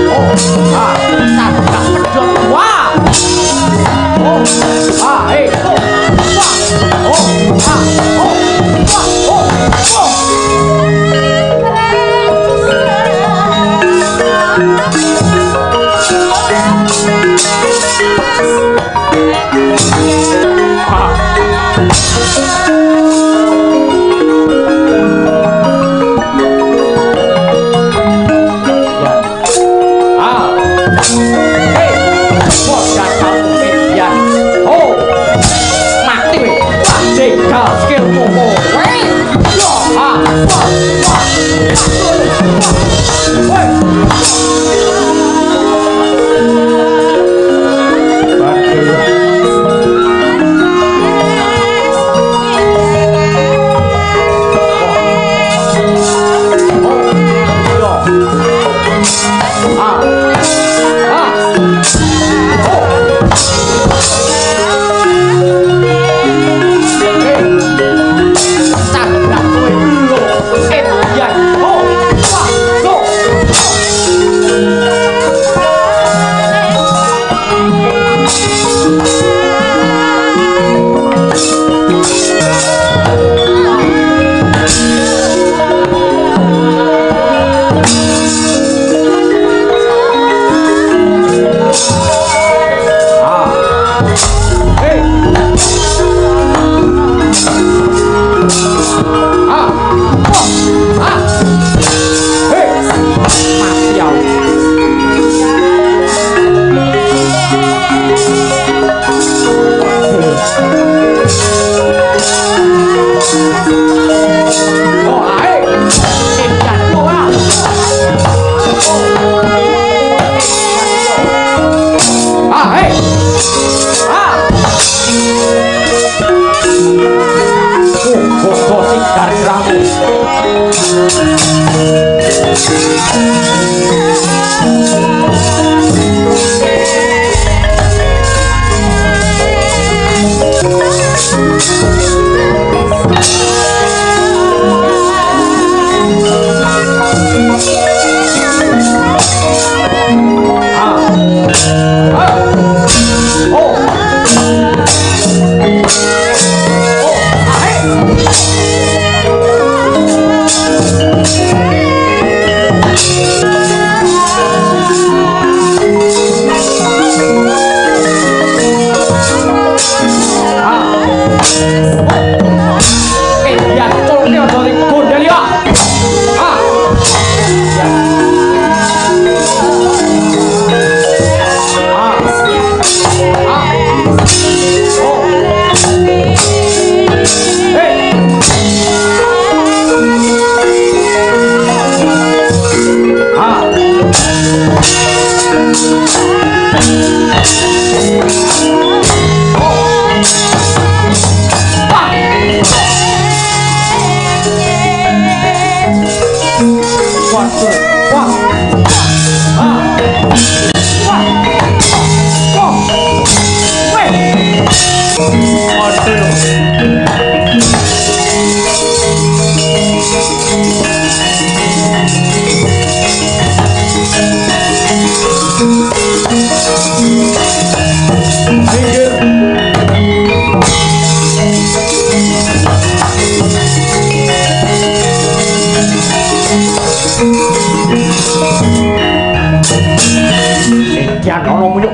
Oh, ah, tabrak pedhot. Wah. Oh, ah, eh, oh, wah. Oh, ah, oh, wah, oh, oh.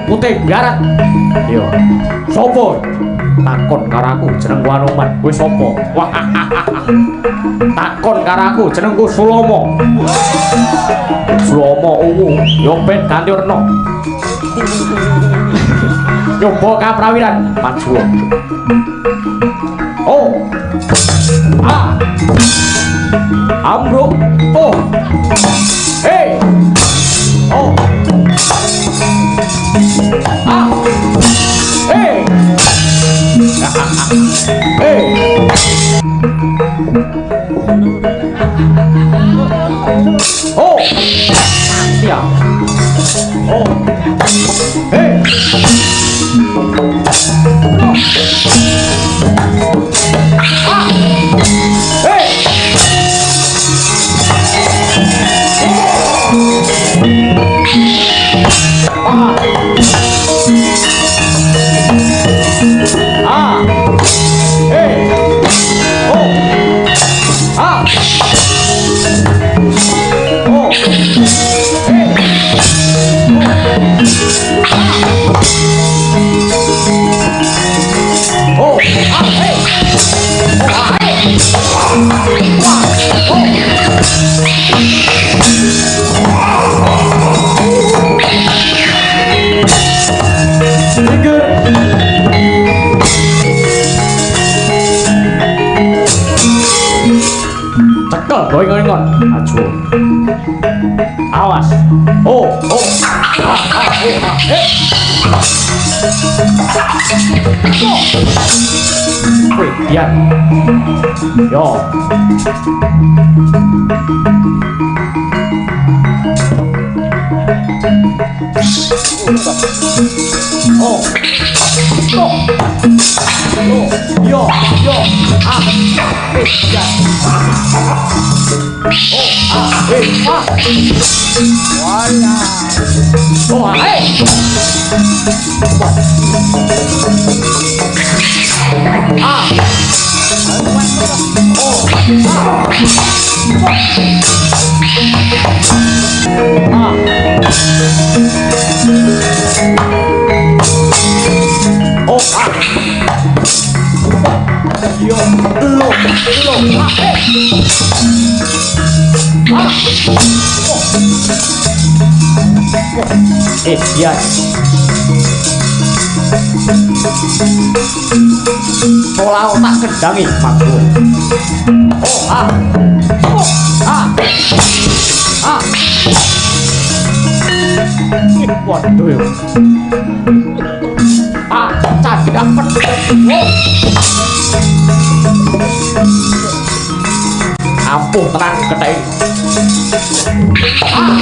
Putih biarat. Iya. Sopo? Takon karo aku jenengku Anoman. Kowe sapa? Wah. Takon karo aku jenengku Sulomo. Sulomo ungu, yo ben ganti werna. Nyoba kaprawiran maju. Oh. Ah. Ambruk. Oh. Hey. Oh. Ah. Hey. Hey. Oh. Mati ya. Oh. Hey. Ah. Cekel go ingon-ingon. Aja. Awas. Oh, oh. Ah, ah, oh, ah. Eh. Wih, biar. Yo. Oh. Oh. Oh. Yo, yo. Ah. Eh, ya. Oh, ah, eh, ah. Wala. Oh, ah, eh. Ah. Oh, ah. Ah. Oh, ah. Yo, lo, lo, ah, eh. Ah. Oh. Eh, ya. Pola otak kendangi manggung. Oh, ah. Oh, ah. Ah. Waduh yo. Ah, candang pedhot. Oh. Ampuh tenan ketheke. Ah.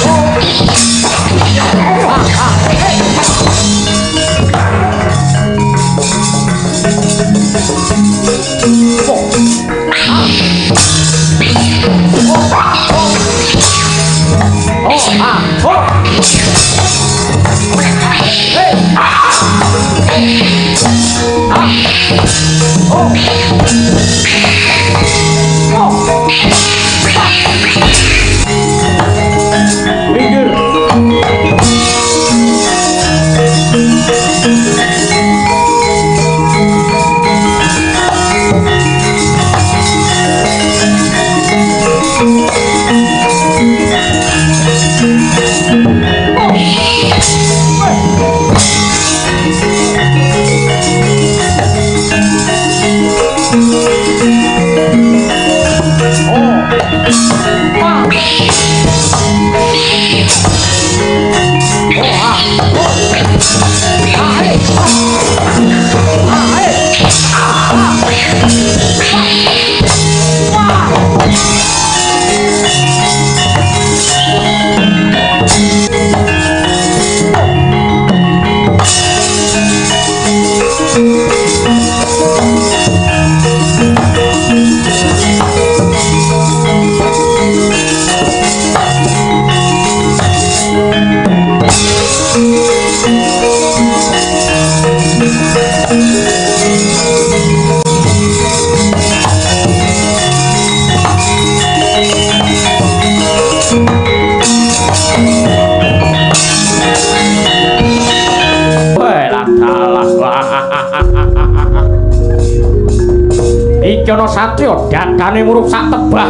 Oh. Ah, ah. Eh. Oh. Ah. Oh. Oh, ah, oh. Hey. Ah. Oh. Oh. Minggir. Iki ana satriya dadane murup sak tebah.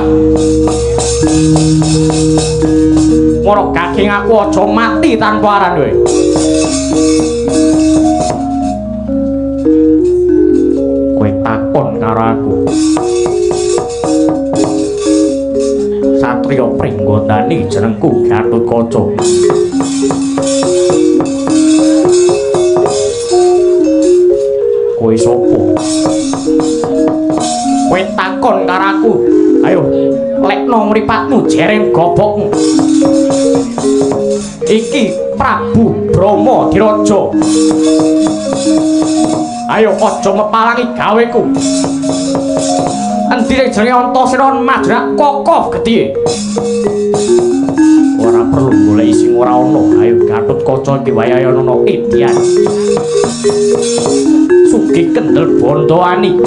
Mara gaging aku aja mati tanpa aran kowe. Kowe takon karo aku. Satriya Pringgondani jenengku Gatotkaca. Kowe sapa? Kowe takon karo aku. Ayo, lekno mripatmu jereng gobokmu. Iki Prabu Brama Diraja. Ayo aja mepalangi gaweku. Endi sing jenenge Antasena majrak kokoh gedhe. Ora perlu goleki sing ora ana. Ayo Gatotkaca iki wayahe ana edian. Sugih kendel bondowani.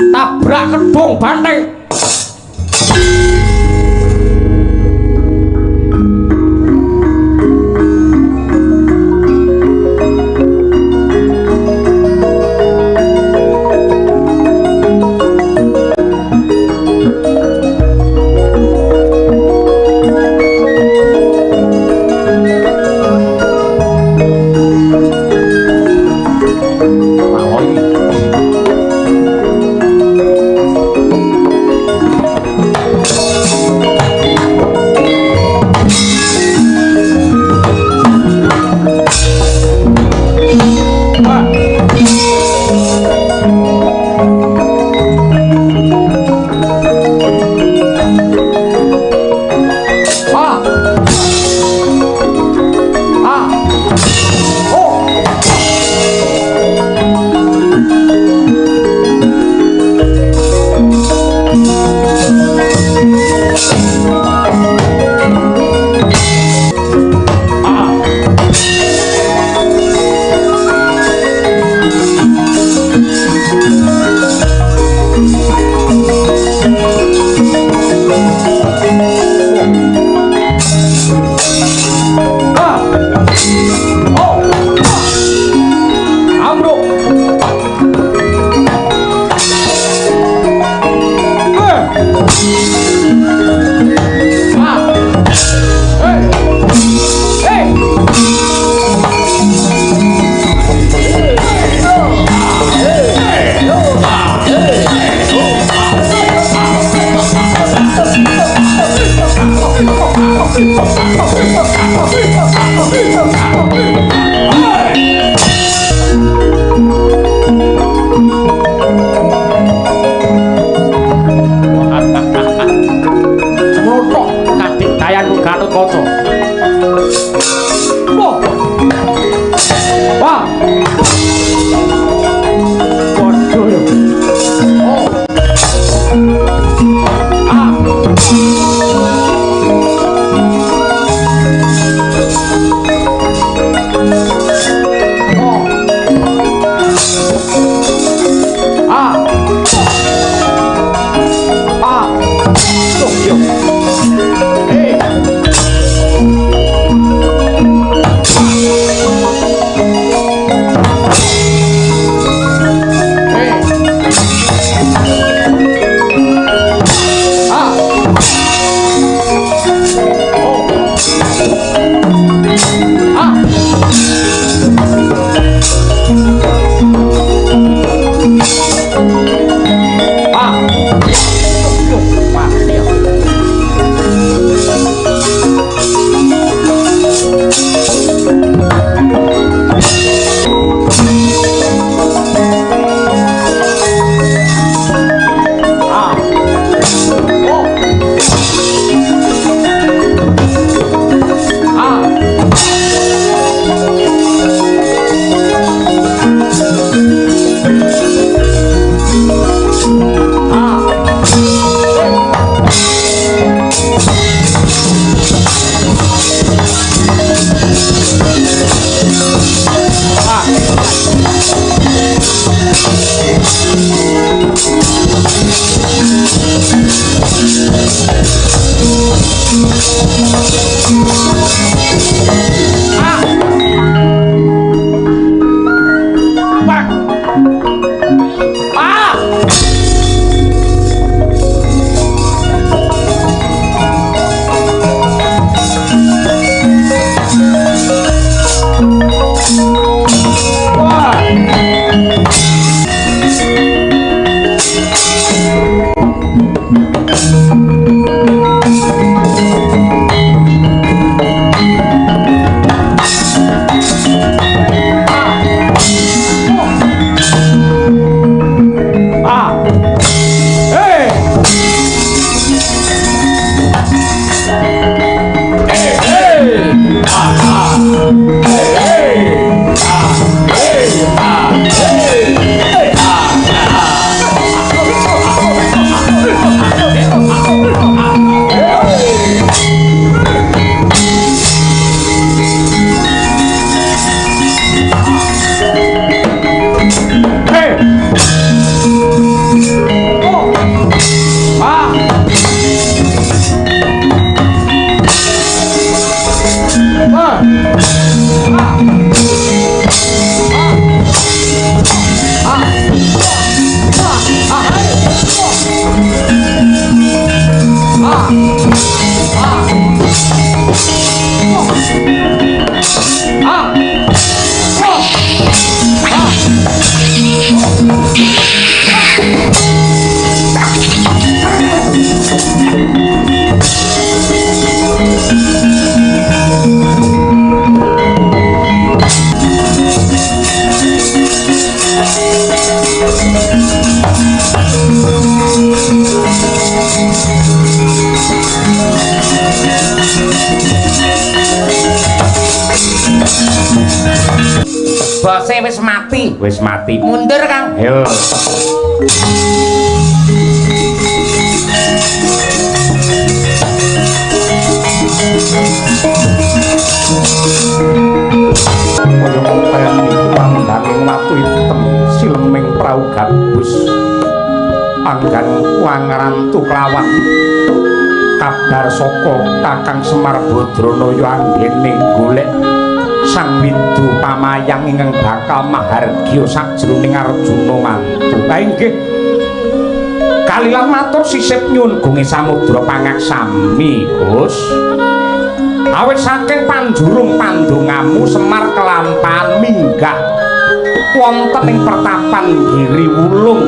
Tabrak kedung banteng. Semono kadigdayanku Gatotkaca. Wah. Wah. Padha ya. Oh. Ah. Oh. Ah. Ah. Tuh, yo. Hey. Hey. Ah. Oh. Ah. Ah. Yo, mati ya. Ah. Oh. Ah. Ah. Ah. Ah. Pak. Ah. Wah. Ah. Hey. Hey, hey. Ah, ah. Hey, hey. Ah, hey, ah, hey, hey, ah, ah. Hey. Oh. Ah. Ah. Ah. Ah. Ah. Ah. Ah. Ah. Ah. Bose wis mati, wis mati. Mundur, Kang. Yo. Kaya ngopeni kumandhanging watu item sileming prau gabus. Anggan wangrantu klawan kabar saka Kakang Semar Badranaya anggene golek Sang Windu pamayang ingkang bakal mahargya sajroning Arjuna mantu. Ha inggih. Kalilan matur sisip nyuwun gunge samudra pangaksami, Gus. Awit saking panjurung pandongamu Semar kelampahan minggah wonten ing pertapan Giri Wulung.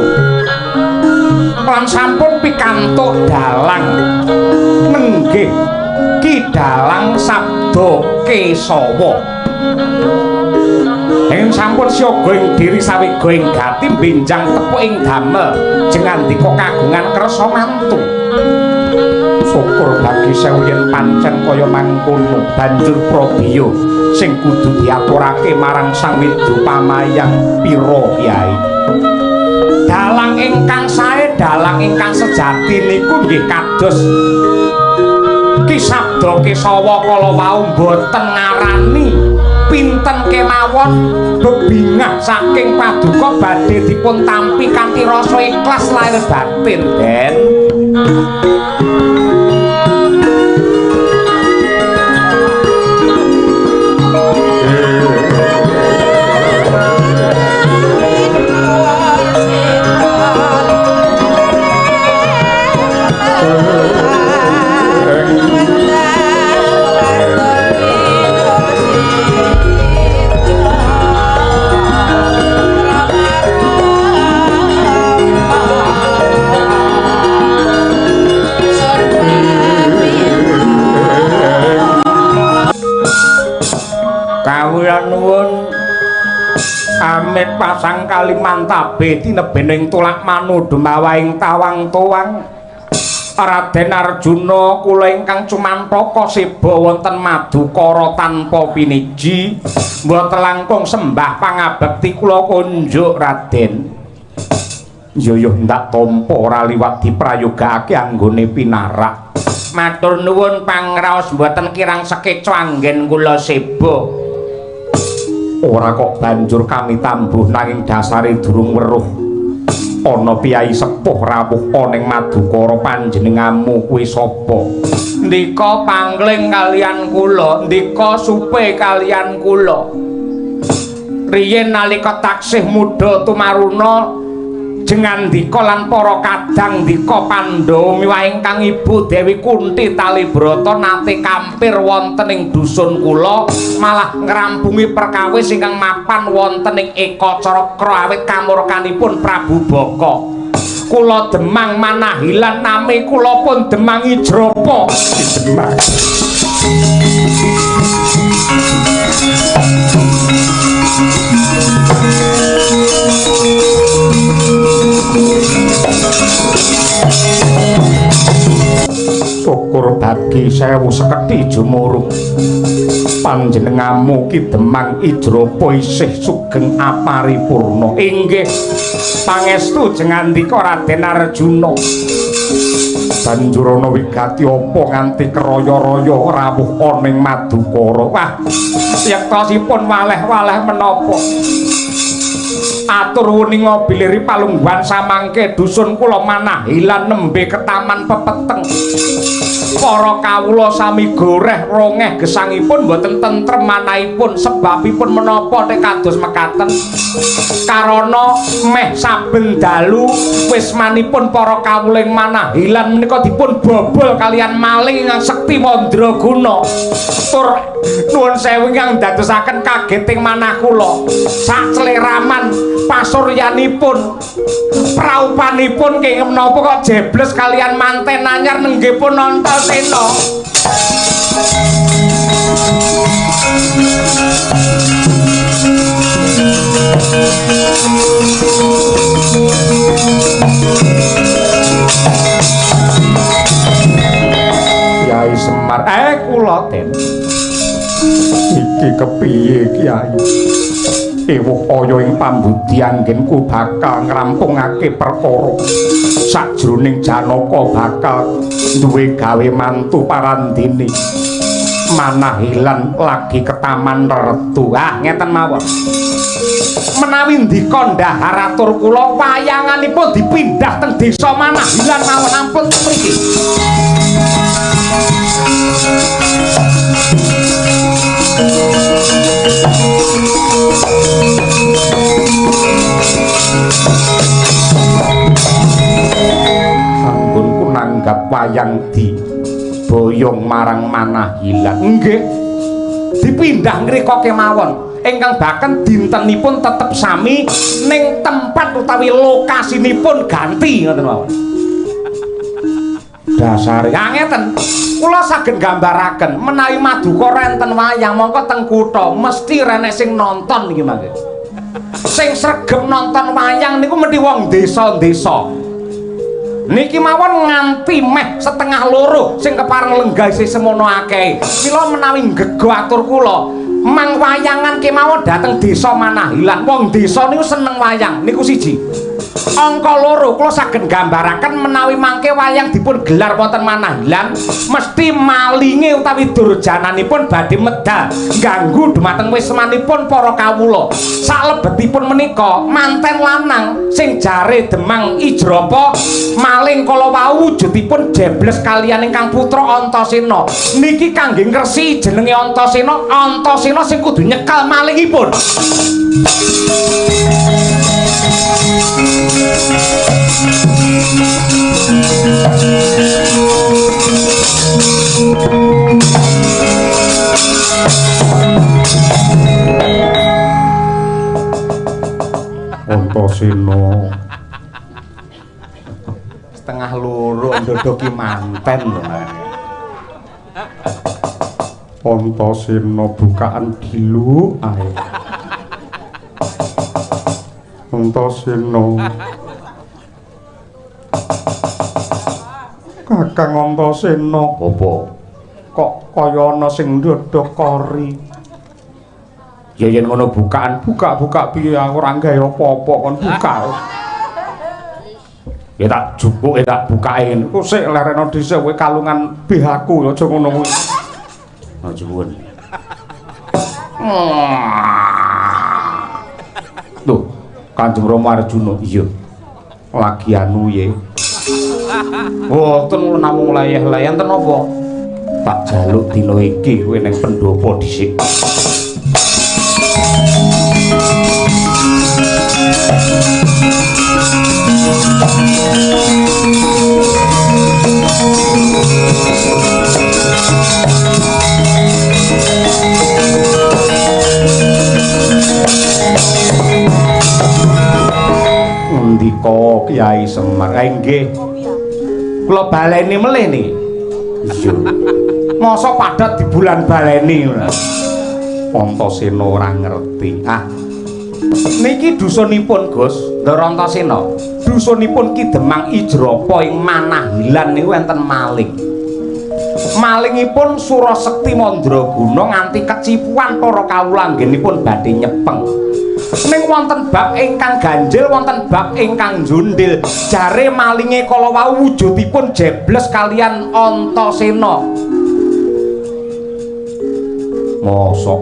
Lan sampun pikantuk dalang nenggih Ki Dalang Sabda Kesawa. Ing sampun siaga ing diri sawega ing gati benjang tepuk ing damel jengandika kagungan kersa mantu. Syukur bagi sewu yen pancen kaya mangkono, banjur prabiya sing kudu diaturake marang Sang Widya Pamayang pira, Kyai? Dalang ingkang sae, dalang ingkang sejati niku nggih kados Ki Sabda Kesawa kala wau, mboten ngarani pinten kemawon bebingah saking paduka badhe dipun tampi kanthi rasa ikhlas lahir batin, Den. Kawula nuwun amit pasang kalimantabe tinebening tulak manu dumawaing tawang tuwang. Raden Arjuna, kula ingkang cumantaka seba wonten Madukara tanpa piniji mboten langkung sembah pangabekti kula kunjuk, Raden. Yo yo, ndak tampa, ora liwat diprayogake anggone pinarak. Matur nuwun pangraos, mboten kirang sekeca anggen kula seba. Ora kok banjur kami tambuh, nanging dasare durung weruh ana piyai sepuh rawuh ana ing Madukara. Panjenenganmu kuwi sapa? Ndika pangling kalian kula, ndika supe kalian kula. Riyin nalika taksih muda tumaruna jengandika lan para kadang ndika Pandhawa miwah ingkang ibu Dewi Kunti Talibrata nate kampir wonten ing dusun kula, malah ngrampungi perkawis ingkang mapan wonten ing Ekacakra awit kamurkanipun Prabu Baka. Kula Demang Manahilan, nami kula pun Demang Ijrapa. Demang. Syukur bagi sewu sekedhi jumurung. Panjenenganmu Ki Demang Ijrapa isih sugeng aparipurna? Inggih, pangestu jengandika Raden Arjuna. Banjur ana wigati apa nganti keraya-raya rawuh ana ing Madukara? Wah, yektosipun waleh-waleh menapa. Atur wuninga bilih palungguhan samangke dusun kula Manahilan nembe ketaman pepeteng. Para kawula sami goreh rongeh gesangipun, boten tentrem manahipun. Sebabipun menapa nek kados mekaten? Karana meh saben dalu wismanipun para kawula ing Manahilan menika dipun bobol kalian maling ingkang sekti mandraguna. Tur nuwun sewu, ingkang ndadosaken kageting manah kula, sacleraman pasuryanipun, praupanipun kenging menapa kok jebles kalian manten anyar nenggipun Antasena. Kyai Semar, kula, Den. Iki kepiye, Kyai? Ewuh kaya ing pambudi anggenku bakal ngrampungake perkara sajroning Janaka bakal duwe gawe mantu parandene. Manahilan lagi ketaman retu. Ah, ngeten mawon. Menawi ndika ndahar atur kula, wayanganipun dipindah teng desa Manahilan mawon, ampun teng mriki. Anggonku nanggap wayang di boyong marang Manahilan. Nggih. Dipindah ngrika kemawon. Ingkang baken dintenipun tetep sami, ning tempat utawi lokasinipun ganti, ngoten mawon. Dasare ngeten. Kula saged gambaraken menawi Madukara enten wayang mongko teng kutha mesti renek sing nonton niki mangke. Sing sregep nonton wayang niku mesti wong desa-desa. Niki mawon nganti meh 1:30 sing kepareng lenggah isih semono akeh. Mila menawi ngego atur kula, mang wayangan kemawon dhateng desa Manahilan. Wong desa niku seneng wayang, niku siji. Angka loro kula saged nggambaraken menawi mangke wayang dipun gelar wonten Manahilan, mesti malinge utawi durjananipun badhe medal ganggu dumateng wismanipun para kawula. Salebetipun menika manten lanang sing jare Demang Ijrapa maling kala wau wujudipun jebles kaliyan ingkang putra Antasena. Niki kangge ngresiki jenenge Antasena, Antasena sing kudu nyekel malingipun. Antasena 1:30 ndodoki manten lho. Antasena bukaan diluk ae. Antasena. Kakang Antasena, apa? Kok kaya ana sing ndodok kori? Ya yen ngono bukaan, buka-buka piye aku ora gawe apa-apa kon buka. Ya tak jupuke tak bukake. Ku sik lereno dhisik kowe kalungan BH-ku aja ngono kuwi. Aja nuwun. Tuh, Kanjeng Rama Arjuna, iya. Lagi anu ye. Mboten namung leyeh-leyeh enten apa? Tak jaluk dina iki kowe ning pendopo dhisik. Ngendika Kyai Semar, nggih. Kula baleni melih niki. Iya. Masa padat di bulan baleni ora. Antasena ora ngerti. Ah. Niki dusunipun Gus, Ndara Antasena. Dusunipun Ki Demang Ijrapa ing Manahilan niku enten maling. Malingipun Surasekti Mandraguna nganti kecipuan para kawula anggenipun badhe nyepeng. Ning wonten bab ingkang ganjil, wonten bab ingkang jundil. Jare malinge kala wau wujudipun jebles kaliyan Antasena. Mosok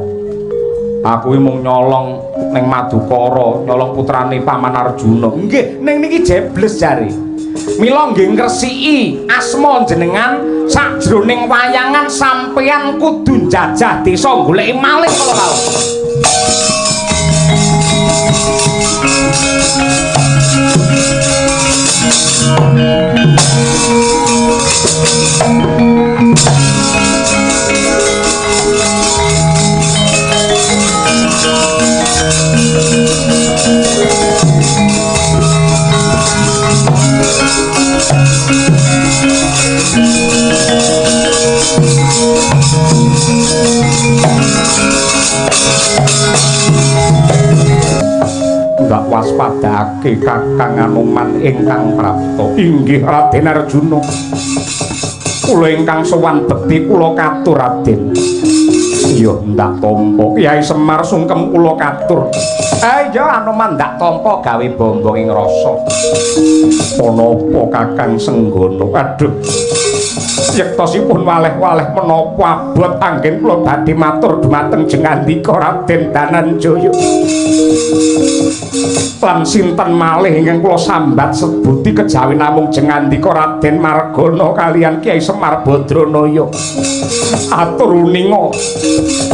aku iki mung nyolong ning Madukara, nyolong putrane Paman Arjuna. Nggih, ning niki jebles jare. Mila nggih ngresiki asma jenengan sajroning wayangan sampeyan kudu njajah desa goleki maling kala wau. Ndak waspadake Kakang Anoman ingkang prapta. Inggih Raden Arjuna. Kula ingkang sowan bekti kula katur Raden. Iya ndak tampa. Kyai Semar sungkem kula katur. Iya Anoman ndak tampa gawe bombong ing rasa. Ana apa Kakang Senggana? Aduh. Yektosipun waleh-waleh menapa abot anggen kula badhe matur dumateng jengandika Raden Dananjaya. Lan sinten malih ingkang kula sambat sebuti kejawi namung jengandika Raden Margana kaliyan Kyai Semar Badranaya. Atur uninga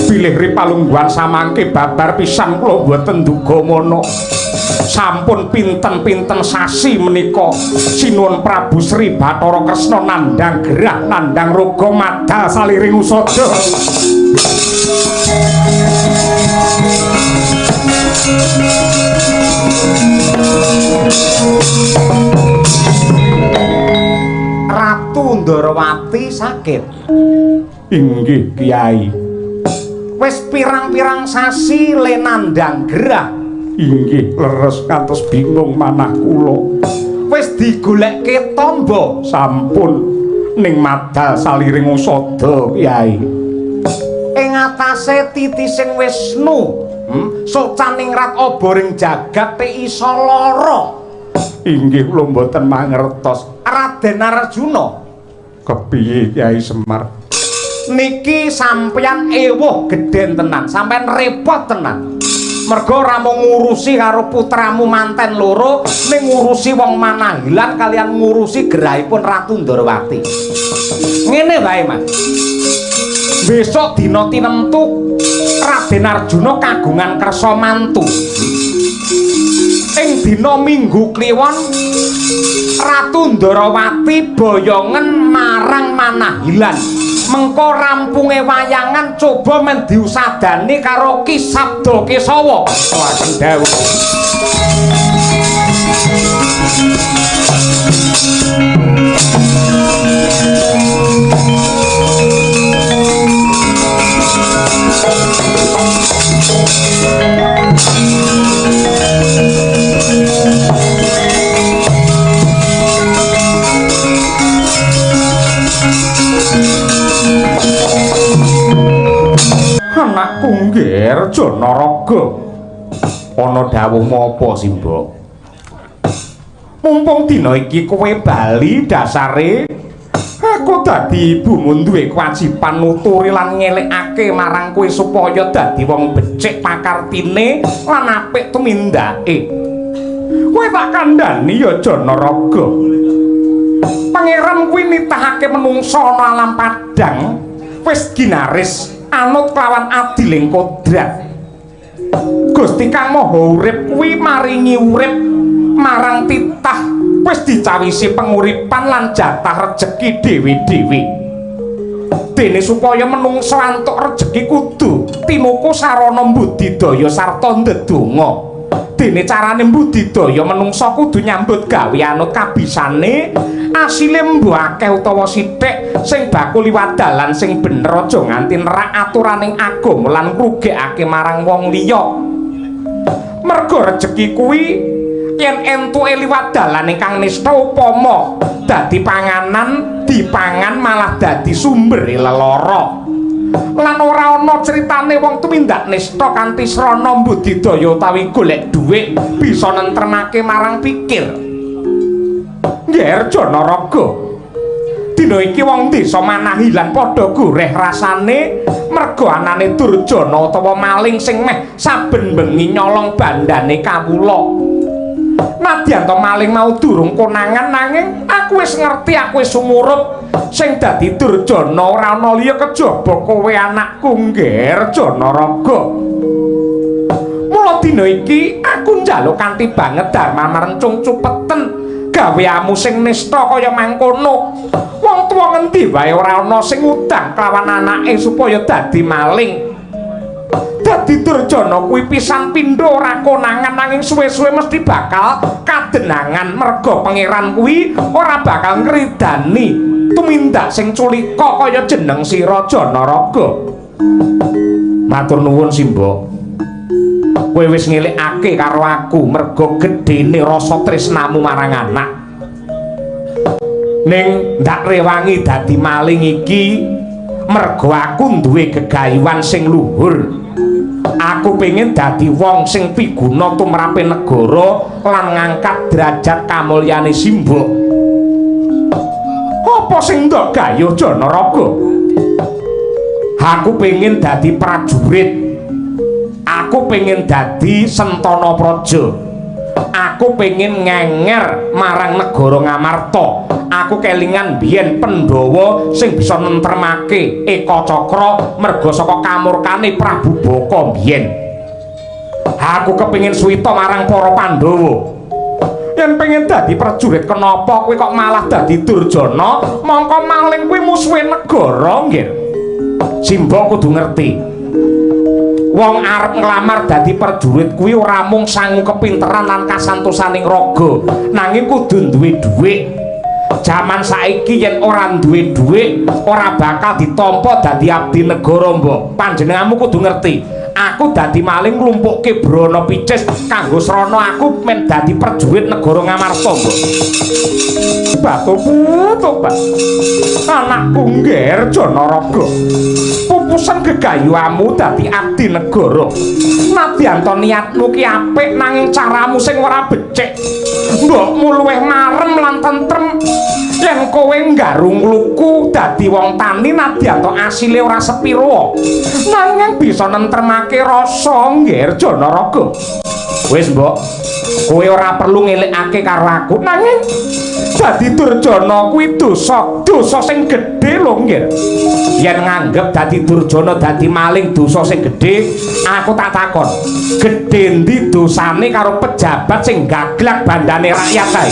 bilih ripalungguhan samangke babar pisan kula boten duga mana. Sampun pinten-pinten sasi menika sinuwun Prabu Sri Bathara Kresna nandhang gerah nandhang roga madal saliring usada. Ratu Ndarawati sakit. Inggih, Kiai. Wis pirang-pirang sasi le nandhang gerah. Inggih, leres, ngantos bingung manah kula. Wis digolekke tamba? Sampun, ning madal saliring usada, Kiai. Ing atase titising Wisnu, socaningrat oboring jagat te iso lara. Inggih, kula mboten mangertos. Raden Arjuna, Kepiye, Kiai Semar? Niki sampeyan ewuh gedhen tenan, sampeyan repot tenan. Mergo ora mung ngurusi karo putramu manten loro, ning ngurusi wong Manahilan kalian ngurusi gerahipun Ratu Ndarawati. Ngene wae, Mas. Besok dina tinemtu Raden Arjuna kagungan kersa mantu. Ing dina Minggu Kliwon Ratu Ndarawati boyongen marang Manahilan. Mengko rampunge wayangan coba men diusadani karo Ki Sabda Kesawa. Akan dawuh. Anakku Ngger Janaraga. Ana dawuhmu apa, Simbok? Mumpung dina iki kowe bali, dasare aku dadi ibumu duwe kewajiban nuturi lan ngelekake marang kowe supaya dadi wong becik pakartine lan apik tumindake. Kowe tak kandhani ya, Janaraga. Pangeran kuwi nitahake menungsa ana alam padang wis ginaris anut kelawan adiling kodrat. Gusti Kang Maha Urip kuwi maringi urip marang titah wis dicawisi penguripan lan jatah rejeki dhewe-dhewe. Dene supaya menungsa antuk rejeki kudu tinuku sarana mbudidaya sarta ndedonga. Dene carane mbudidaya menungsa kudu nyambut gawe anut kabisane, asile mbuh akeh utawa sithik, sing bakul liwat dalan sing bener, aja nganti nerak aturaning agama lan ngrugekake marang wong liya. Merga rejeki kuwi yen entuke liwat dalan ingkang nista, upama dadi panganan dipangan malah dadi sumbere lelara. Lan ora ana critane wong tumindak nista kanthi srana mbudidaya utawi golek dhuwit bisa nentremake marang pikir. Ngger Janaraga, dina iki wong desa Manahilan padha goreh rasane merga anane durjana utawa maling sing meh saben bengi nyolong bandane kawula. Nadyan to maling mau durung konangan, nanging aku wis ngerti, aku wis sumurup sing dadi durjana ora ana liya kejaba kowe, anakku Ngger Janaraga. Mula dina iki aku njaluk kanthi banget dharma marencung cupeten gaweamu sing nista kaya mangkono. Wong tuwa ngendi wae ora ana sing ngutang kelawan anake supaya dadi maling. Dadi durjana kuwi pisan pindho ora konangan, nanging suwe-suwe mesti bakal kadenangan merga pangeran kuwi ora bakal ngridani tumindak sing culika kaya jeneng sira, Janaraga. Matur nuwun, Simbok. Kowe wis ngelikake karo aku merga gedene rasa tresnamu marang anak. Ning ndak rewangi dadi maling iki merga aku duwe gegayuhan sing luhur. Aku pengen dadi wong sing piguna tumrape negara lan ngangkat derajat kamulyane Simbok. Apa sing ndok gayuh, Janaraga? Aku pengen dadi prajurit. Aku pengen dadi sentana praja. Aku pengen ngenger marang negara Ngamarta. Aku kelingan biyen Pandhawa sing bisa nentremake Eka Cakra merga saka kamurkane Prabu Baka biyen. Aku kepengin suwita marang para Pandhawa. Yen pengen dadi prajurit kenapa kowe kok malah dadi durjana? Mongko maling kuwi musuhe negara, nggih. Simbok kudu ngerti. Wong arep nglamar dadi prajurit kuwi ora mung sangu kepinteran lan kasantosaning raga, nanging kudu duwe dhuwit. Jaman saiki yen ora duwe dhuwit ora bakal ditampa dadi abdi negara, Mbok. Panjenenganmu kudu ngerti. Aku dadi maling nglumpukke brana picis kanggo srana aku men dadi prajurit negara Ngamarta, Mbok. Batu putu, Pak. Anakku Ngger Janaraga. Pupusan gegayuhamu dadi abdi negara. Nadyan to niatmu ki apik nanging caramu sing ora becik. Mbokmu luwih marem lan tentrem yen kowe nggarung luku dadi wong tani nadyan to asile ora sepiro. Nanging bisa nentremake rasa Ngger Janaraga. Wis, Mbok. Kowe ora perlu ngelekake karo aku nanging dadi durjana kuwi dosa, dosa sing gedhe lho, Nggir. Yen nganggep dadi durjana dadi maling dosa sing gedhe, aku tak takon, gedhe endi dosane karo pejabat sing gaglak bandane rakyat kae?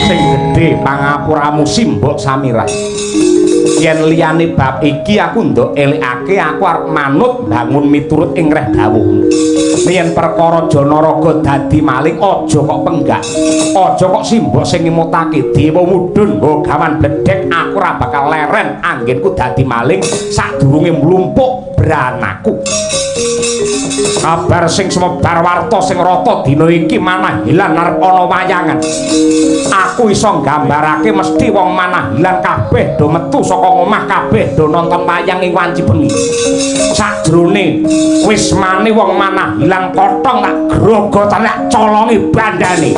Sing gedhe pangapuramu Simbok Samirah. Yen liyane bab iki aku ndok elekake, aku arep manut bangun miturut ing reh dawuhmu. Yen perkara Janaraga dadi maling aja kok penggak. Aja kok Simbok sing ngemutake dewa mudhun nggo gawan bledhek, aku ora bakal leren anggenku dadi maling sadurunge mlumpuk branaku. Kabar sing sumebar warta sing rata dina iki Manahilan arep ana wayangan. Aku iso nggambarake mesti wong Manahilan kabeh do metu saka omah kabeh do nonton wayang ing wanci bengi. Sajrone wismane wong Manahilan kotong tak grogotan tak colongi bandane.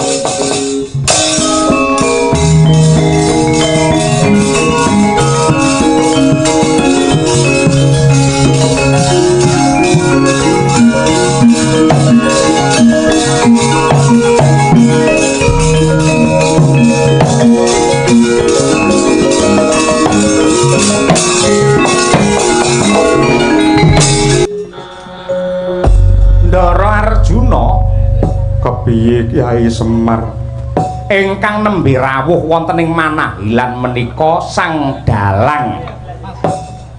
Ndara Arjuna, Kepiye Kyai Semar? Ingkang nembe rawuh wonten ing Manahilan menika Sang Dalang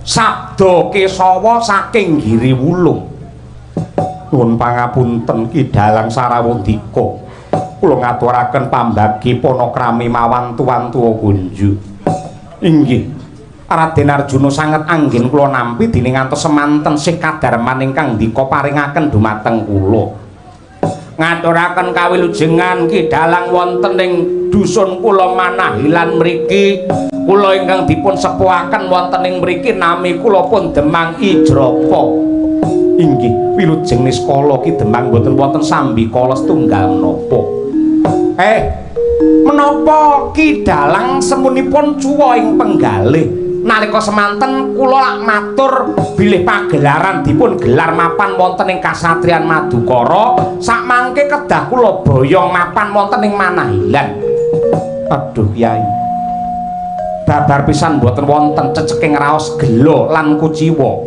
Sabda Kesawa saking Giriwulung. Nuwun pangapunten Ki Dalang Sarawandika. Kula ngaturaken pambagi panakrami mawantu-wantu kunju. Inggih. Raden Arjuna sanget anggen kula nampi dene ngantos semanten sih kadarman ingkang ndika paringaken dumateng kula. Ngaturaken kawilujengan Ki Dalang wonten ing dusun kula Manahilan mriki. Kula ingkang dipun sepuhaken wonten ing mriki nami kula pun Demang Ijrapa. Inggih, wilujeng niskala Ki Demang mboten wonten sambikala setunggal menapa. Menapa Ki Dalang semunipun cuwa ing penggalih? Nalika semanten kula lak matur bilih pagelaran dipun gelar mapan wonten ing Kasatriyan Madukara, sakmangke kedah kula boyong mapan wonten ing Manahilan. Aduh Kyai. Babar pisan mboten wonten ceceking raos gela lan kuciwa.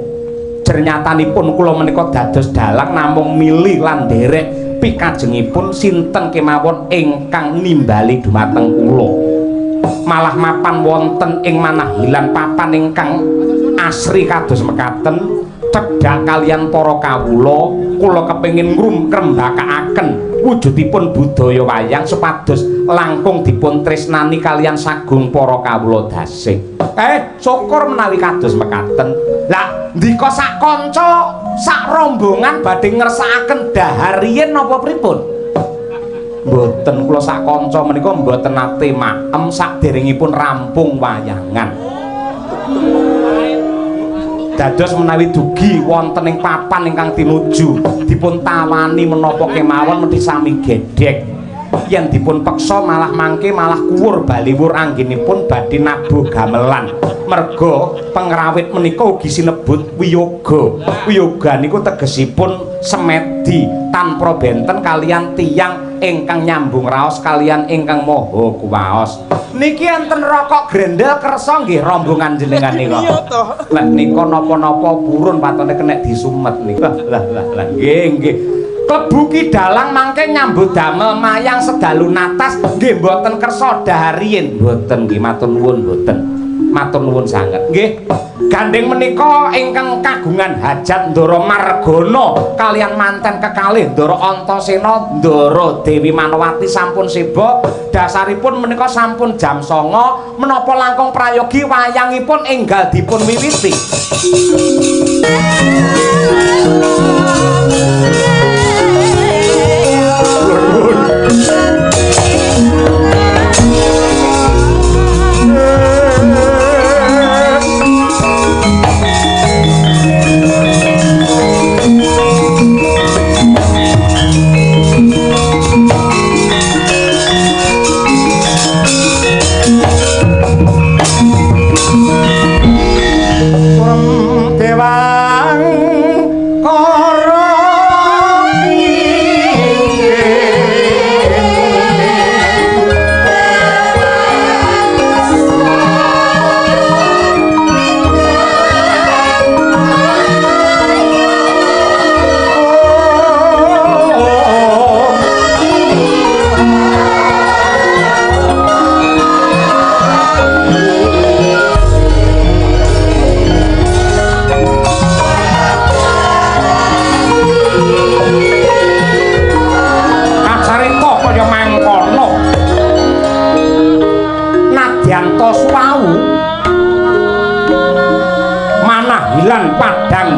Jernyatanipun kula menika dados dalang namung milih lan nderek pikajengipun sinten kemawon ingkang nimbali dumateng kula. Malah mapan wonten ing Manahilan papan ingkang asri kados mekaten cedhak kalian para kawula, kula kepengin ngrembakakaken wujudipun budaya wayang supados langkung dipun tresnani kalian sagung para kawula dasih. Syukur menawi kados mekaten. Lah ndika sak kanca sak rombongan badhe ngersakaken dahar riyin napa pripun? Mboten, kula sak kanca menika mboten nate maem saderengipun rampung wayangan. Dados menawi dugi wonten ing papan ingkang tinuju dipun tawani menapa kemawon mesti sami gedhek. Yen dipun peksa malah mangke malah kuwur baliwur anggenipun badhe nabuh gamelan. Merga pengrawit menika ugi sinebut wiyoga. Wiyoga niku tegesipun semedi tanpa benten kalian tiyang ingkang nyambung raos kalian ingkang maha kuwaos. Niki enten rokok grendel kersa nggih rombongan jenengan nika. Lek nika napa-napa purun patone kenek disumet nika. Lah lah lah nggih nggih. Klebu Ki Dalang mangke nyambut damel mayang sedalu natas nggih mboten kersa dahariyin. Mboten nggih matur nuwun mboten. Matur nuwun sanget. Nggih. Gandeng menika ingkang kagungan hajat Ndara Margana kalian manten kekalih Ndara Antasena Ndara Dewi Manowati sampun seba. Dasaripun menika sampun jam 09.00 menapa langkung prayogi wayangipun enggal dipun wiwiti.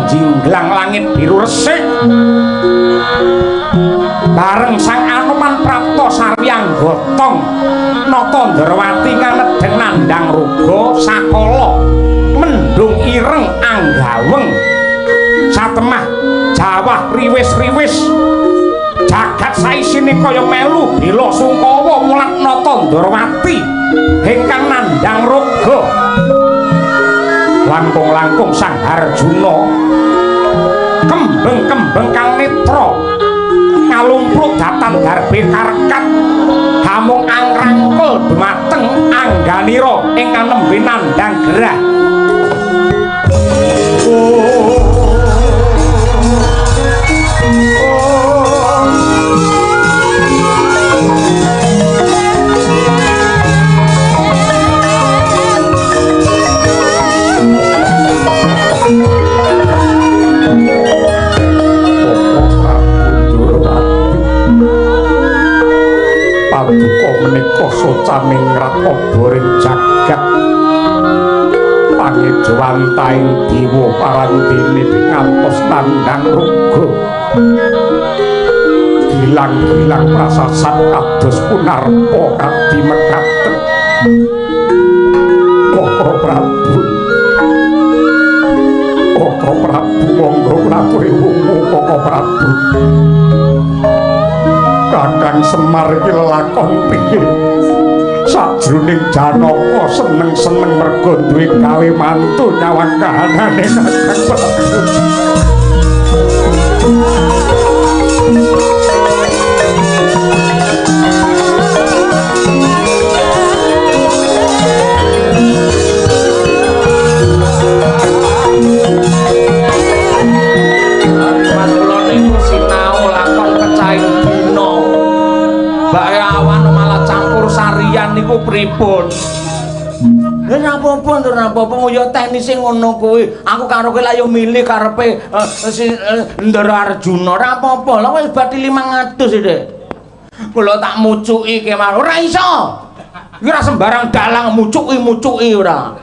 Jinglang langit biru resik bareng Sang Anoman prapta sarwyang gotong nata Ndrawati nganedheng nandhang ruga sakala mendung ireng anggaweng satemah jawah riwis-riwis jagat saisine kaya melu bela sungkawa mulat nata Ndrawati ingkang nandhang ruga. Langkung-langkung Sang Harjuna kembeng-kembeng kang netra ngalumpruk datan darbe karekat hamung angrangkul dumateng angganira ingkang nembe nandhang gerah. Paduka menika socaningrat oboring jagat pangejawantaing dewa parandene ngantos nandhang ruga gilang-gilang prasasat kados punarpa kadi mekaten. Koko Prabu, Koko Prabu monggo aturi wungu Koko Prabu. Kakang Semar iki lelakon piye? Sajroning Janaka seneng-seneng merga duwe gawe mantu nyawang kahanane Kakang Prabu. Kula niku sinau lakon pecahing dina. Bae awan malah campur sarian niku pripun? Lha napa-apa ndur napa-apa ya teknise ngono kuwi. Aku karo kowe lak yo milih karepe si Ndara Arjuna. Ora apa-apa. Lah wis bathi 500 sithik. Kula tak mucuki kemawon. Ora iso. Iki ora sembarang dalang mucuki-mucuki ora.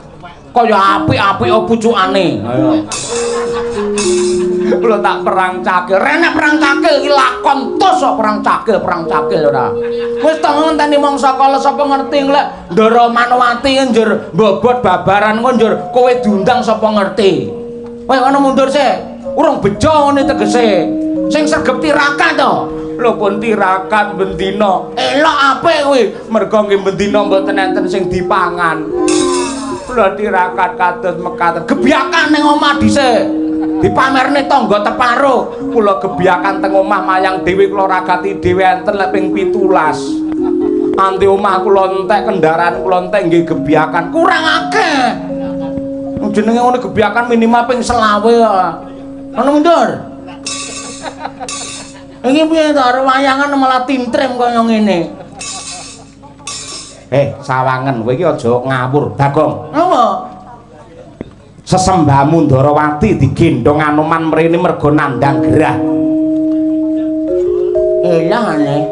Kaya apik-apik pucukane. Ayo. Kula tak perang cakil. Rene perang cakil iki lakon tos kok perang cakil ora. Wis to ngenteni mangsa kala sapa ngerti lek Ndara Manowati njur mbobot babaran engko njur kowe diundang sapa ngerti. Wis ngono mundur sik. Urung bejo ngene tegese. Sing sregep tirakat to. Lho pun tirakat bendina. Elok apik kuwi. Merga nggih bendina mboten enten sing dipangan. Kula tirakat kados mekaten. Gebyakan ning omah dhisik. Dipamerne tangga teparo. Kula gebyakan teng omah mayang dhewe kula ragati dhewe enten lek ping 17. Anti omah kula entek, kendaraan kula entek nggih gebyakan. Kurang akeh. Jenenge ngono gebyakan minimal ping 25 kok. Ngono mundur. Iki piye to arep wayangan malah tintrim kaya ngene. Sawangen kowe iki aja ngawur, Bagong. Apa? Sesembahmu Ndarawati digendhong Anoman mrene merga nandhang gerah. Elah aneh.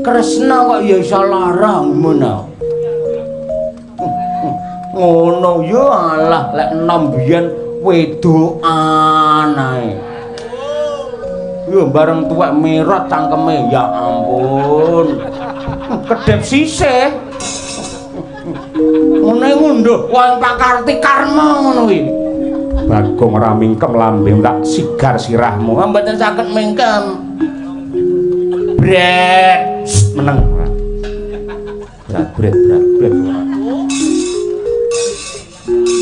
Kresna kok ya iso lara ngono. Ngono ya alah lek enom biyen wedokan ae. Yo bareng tuwek merot cangkeme ya ampun. Kedhep sisih. Ngene ngunduh wong pakarti karma ngono kuwi. Bagong ora mingkem lambe tak sigar sirahmu. Mboten saged mingkem. Brek, meneng. Bret bret bret.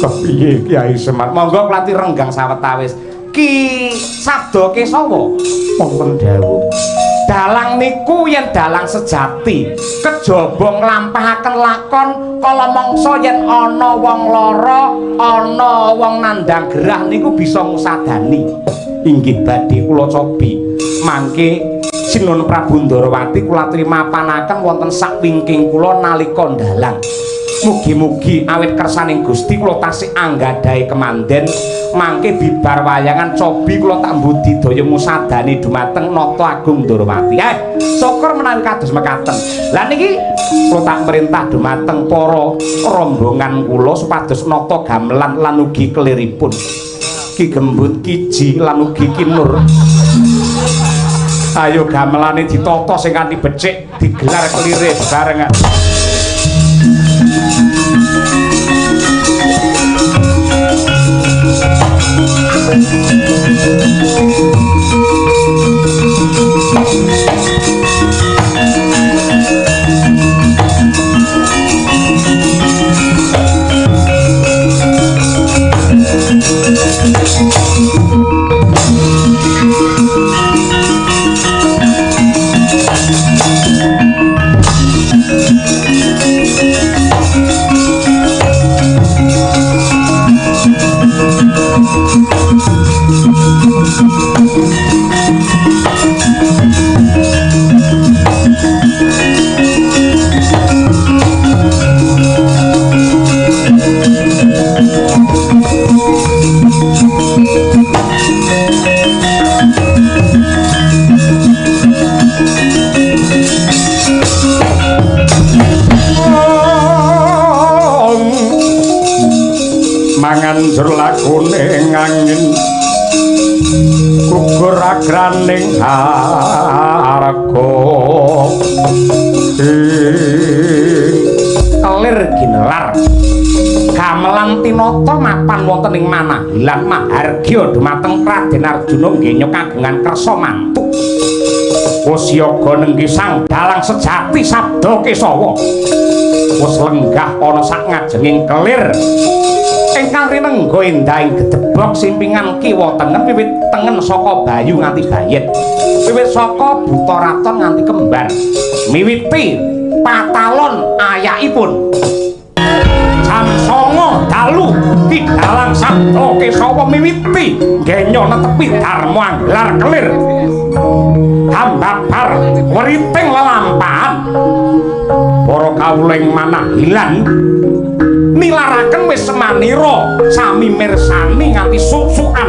Kepiye Kyai Semar? Monggo klati renggang sawetawis. Ki Sabda Kesawa wonten dawuh. Dalang niku yen dalang sejati, kejaba nglampahaken lakon kala mangsa yen ana wong lara, ana wong nandhang gerah niku bisa ngusadani. Inggih badhe kula cobi. Mangke Sinuhun Prabu Ndarawati kula aturi mapanaken wonten sakwingking kula nalika ndalang. Mugi-mugi awit kersaning Gusti kula tasih anggadhahi kemanden mangke bibar wayangan cobi kula tak mbudidaya ngusadani dumateng Nata Agung Ndarawati. Syukur menawi kados mekaten. Lah niki kula tak merintah dumateng para rombongan kula supados nata gamelan lan ugi keliripun. Ki Gembut, Kiji lan ugi Ki Nur. Ayo gamelane ditata sing kanthi becik digelar kelire barengan. Manganjur lakune ngangin gugur agraning harga kelir ginelar gamelan tinata mapan wonten ing Manahilan mahargya dumateng Raden Arjuna nggenya kagungan kersa mantuk. Wis yoga nenggi sang dalang sejati Sabda Kesawa wis lenggah ana sak ngajenging kelir ingkang rinengga endahing gedebok simpingan kiwa tengen wiwit tengen saka Bayu nganti Bayet, wiwit saka Buta Raton nganti Kembar, miwiti patalon ayakipun. Jam 09.00 dalu Ki Dalang Sabda Kesawa miwiti nggenya netepi dharma anglar kelir hambabar weriting lelampahan para kawula ing Manahilan nilaraken wis semanira sami mirsani nganti suk-sukan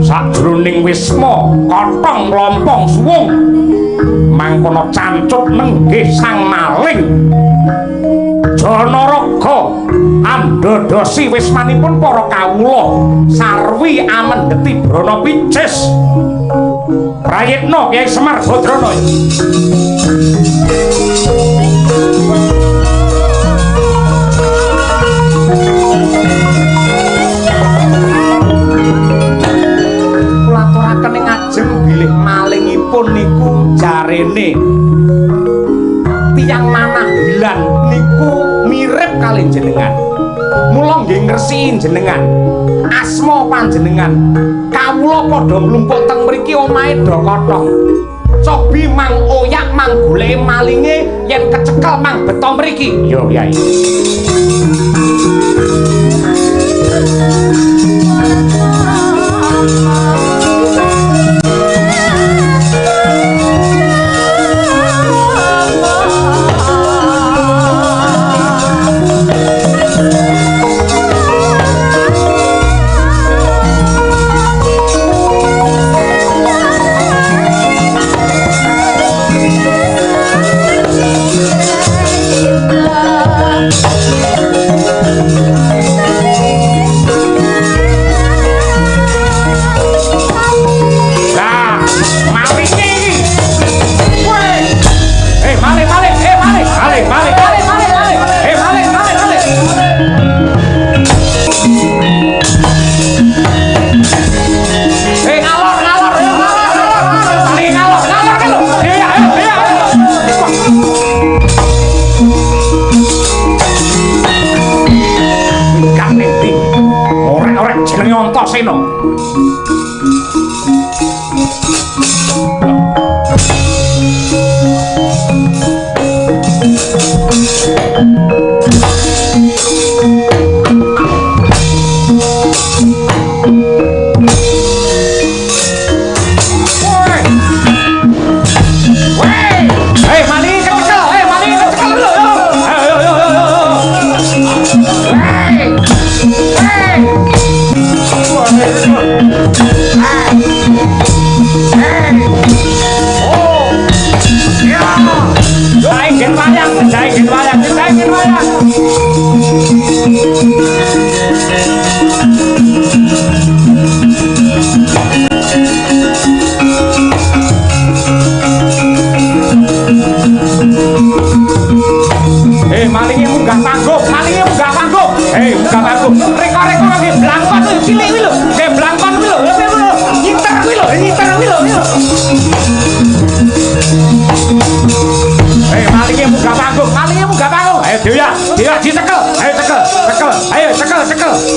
sajroning wisma kotong lompong suwung mangkono cancut nenggih sang maling Janaraga andhodosi wismanipun para kawula sarwi amendheti brana picis. Prayitna Kyai Semar Badrana. Kula aturaken ing ajeng bilih Kula nggih ngresiki jenengan. Asma panjenengan. Kawula padha mlumpuk teng mriki omahe do kothong. Cobi mang oyak mang goleki malinge yen kecekel mang beto mriki. Yo Kyai.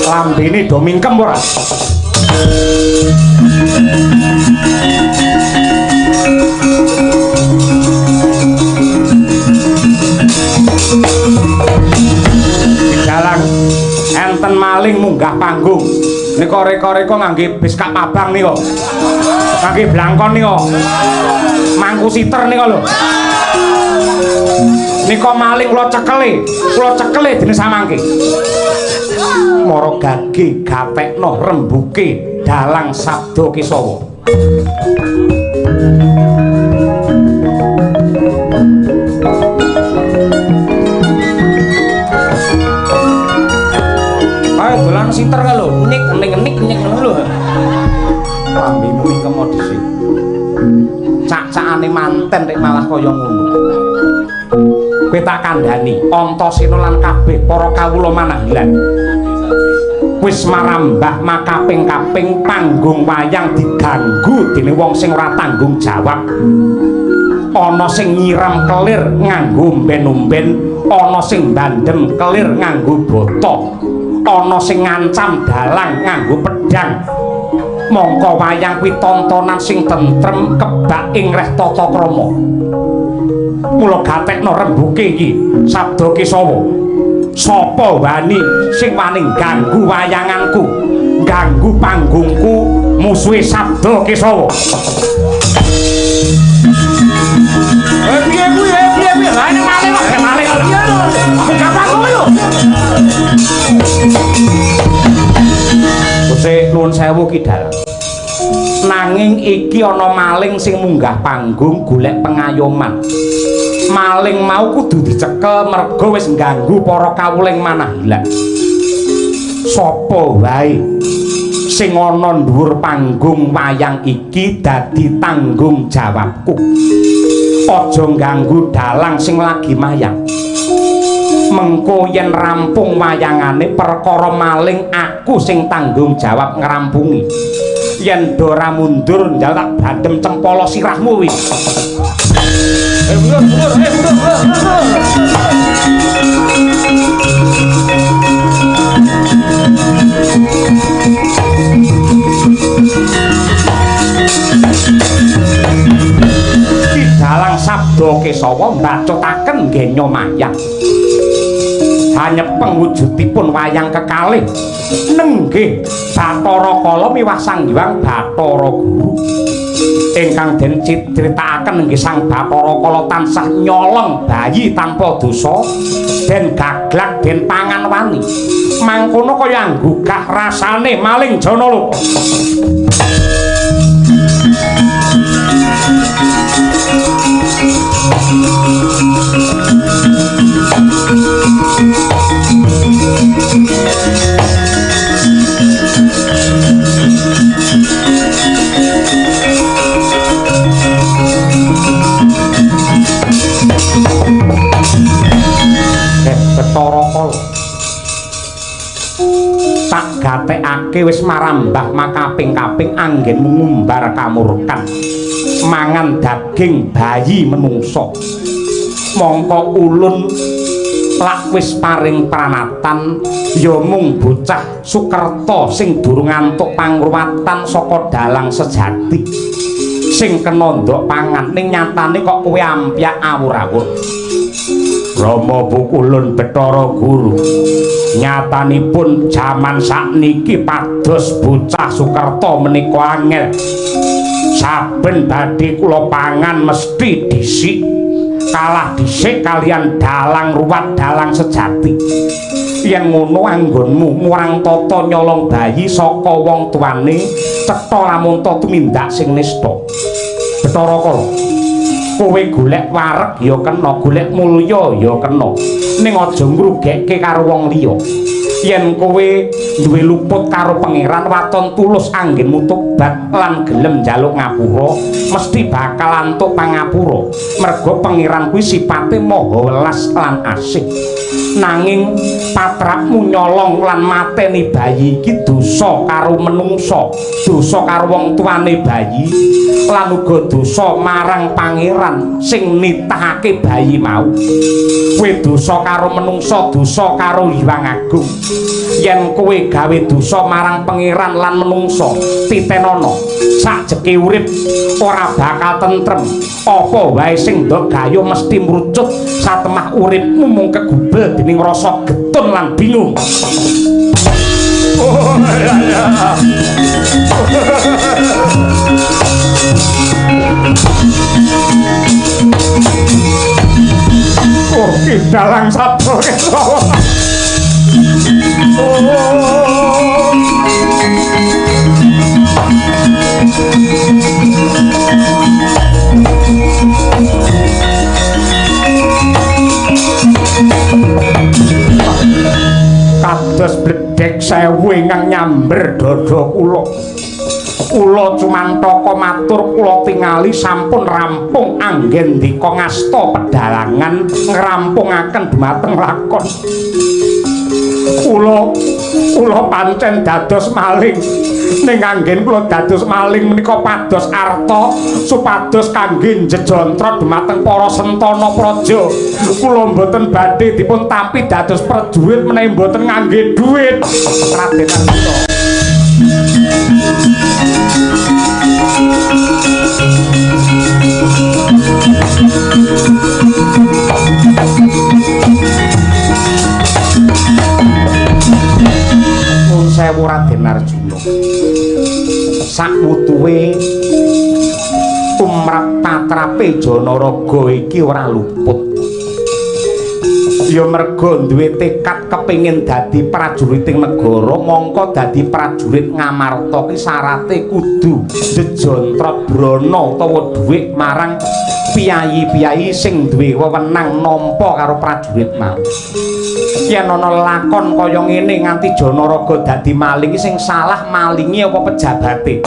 Lambene do mingkem ora? Dalang enten maling munggah panggung. Nika reka-reka ngangge biskak pabang nika. Ngangge blangkon nika. Mangku siter nika lho. Nika maling kula cekele, kula cekele dene samangke. Mara gage gatekno rembuke dalang Sabda Kesawa. Ayo dolan siter ka lho, nik nik nik nik ngono lho. Lambemu ingkemo dhisik. Cak-cakane manten rek malah kaya ngono. Kowe tak kandhani, Antasena lan kabeh para kawula Manahilan. Wis marambah makaping-kaping panggung wayang diganggu dening wong sing ora tanggung jawab. Ana sing nyiram kelir nganggo umben-umben, ana sing bandem kelir nganggo bata, ana sing ngancam dalang nganggo pedhang. Mongko wayang kuwi tontonan sing tentrem kebak ing reh tata krama. Mula gatekno rembuke iki Sabda Kesawa. Sapa wani sing wani ganggu wayanganku, ganggu panggungku, musuhe Sabda Kesawa. Piye kuwi, piye piye? Lah nek malih kok, malih kok. Munggah panggung lho. Gusti nuwun sewu Ki Dalang. Nanging iki ana maling sing munggah panggung golek pengayoman. Maling mau kudu dicekel merga wis ngganggu para kawuling Manahilan. Sapa wae sing ana dhuwur panggung wayang iki dadi tanggung jawabku. Aja ngganggu dalang sing lagi mayang. Mengko yen rampung wayangane perkara maling aku sing tanggung jawab ngrampungi. Yen do ora mundur njal tak bandem cempala sirahmu kuwi. Mundur, mundur, mundur, mundur. bacotaken genya mayang. Hanyepeng wujudipun wayang kekalih nenggih Bathara Kala miwah Sang Hyang Bathara Guru. Ingkang den critakaken nggih Sang Bathara Kala tansah nyolong bayi tanpa dosa, den gaglak den pangan wani. Mangkono kaya nggugah rasane maling Janaloka. Bathara Kala tak gatekake wis marambah makaping-kaping anggenmu ngumbar kamurkan mangan daging bayi menungsa. Mongko ulun lak wis paring pranatan ya mung bocah Sukerta sing durung ngantuk pangruwatan saka dalang sejati sing kena ndok pangan, ning nyatane kok kowe ampyak awur-awur. Rama pukulun Bathara Guru, nyatanipun jaman sakniki pados bocah Sukerta menika angel. Saben badhe kula pangan mesti dhisik, kalah dhisik kalian dalang ruwat dalang sejati. Yen ngono anggonmu murang tata nyolong bayi saka wong tuane, cetha lamun ta tumindak sing nista. Bathara Kala, kowe golek wareg ya kena, golek mulya ya kena, ning aja ngrugekke karo wong liya. Yen kowe duwe luput karo pangeran, waton tulus anggenmu tobat lan gelem njaluk ngapura, mesti bakal antuk pangapura. Merga pangeran kuwi sipate maha welas lan asih. Nanging patrapmu nyolong lan mateni bayi iki dosa karo menungsa, dosa karo wong tuane bayi, lan uga dosa marang pangeran sing nitahake bayi mau. Kowe dosa karo menungsa, dosa karo Hyang Agung. Yen kowe gawe dosa marang pangeran lan menungsa, titenono sakjeke urip ora bakal tentrem. Apa wae sing ndok gayuh mesti mrucut satemah uripmu mung kegubel dening rasa getun lan bingung. Oh ya ya. Oh, ki dalang sabda kesawa. Oh. Kados bledhek sewu ingkang nyamber dada kula. Kula cumantaka matur kula tingali sampun rampung anggen ndika ngasta pedalangan ngrampungaken dumateng lakon. Kula pancen dados maling. Ning anggen kula dados maling menika pados arta supados kangge njejontra dumateng para sentana praja. Kula mboten badhe dipun tampi dados prajurit menawi mboten ngangge dhuwit. Raden Arjuna. Nuwun sewu Raden Arjuna. Sakwutuwe tumrap patrape Janaraga iki ora luput. Ya merga duwe tekad kepengin dadi prajuriting negara, mongko dadi prajurit Ngamarta ki syarate kudu njejontrot brana utawa dhuwit marang piyayi-piyayi sing duwe wewenang nampa karo prajurit mau. Yen ana lakon kaya ngene nganti Janaraga dadi maling, sing salah malinge apa pejabate?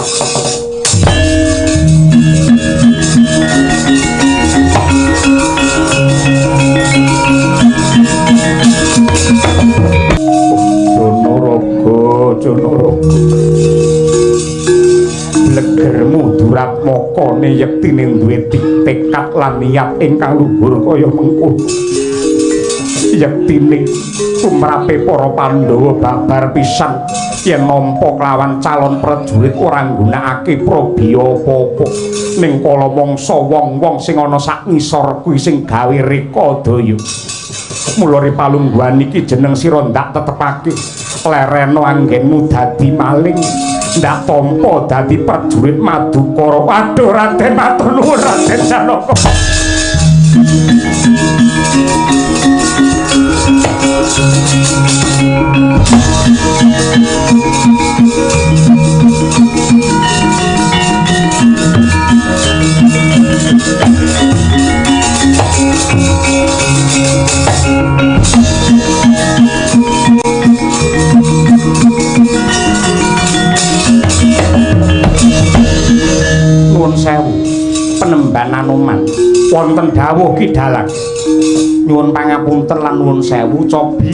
Janaraga, Janaraga, blegermu duratmakane yektine duwe tekad lan niat ingkang luhur kaya mengkono. Yektine tumrape para Pandhawa babar pisan yen nampa kelawan calon prajurit ora nggunakake prabiya apa-apa. Ning kala mangsa wong-wong sing ana sak ngisor kuwi sing gawe rekadaya. Mula palungguhan iki jeneng sira ndak tetepake lereno anggenmu dadi maling, ndak tampa dadi prajurit Madukara. Waduh Raden, matur nuwun Raden Janaka. Nuwun sewu penemban Anoman, wonten dawuh Ki Dalang. Nyuwun pangapunten lan nuwun sewu cobi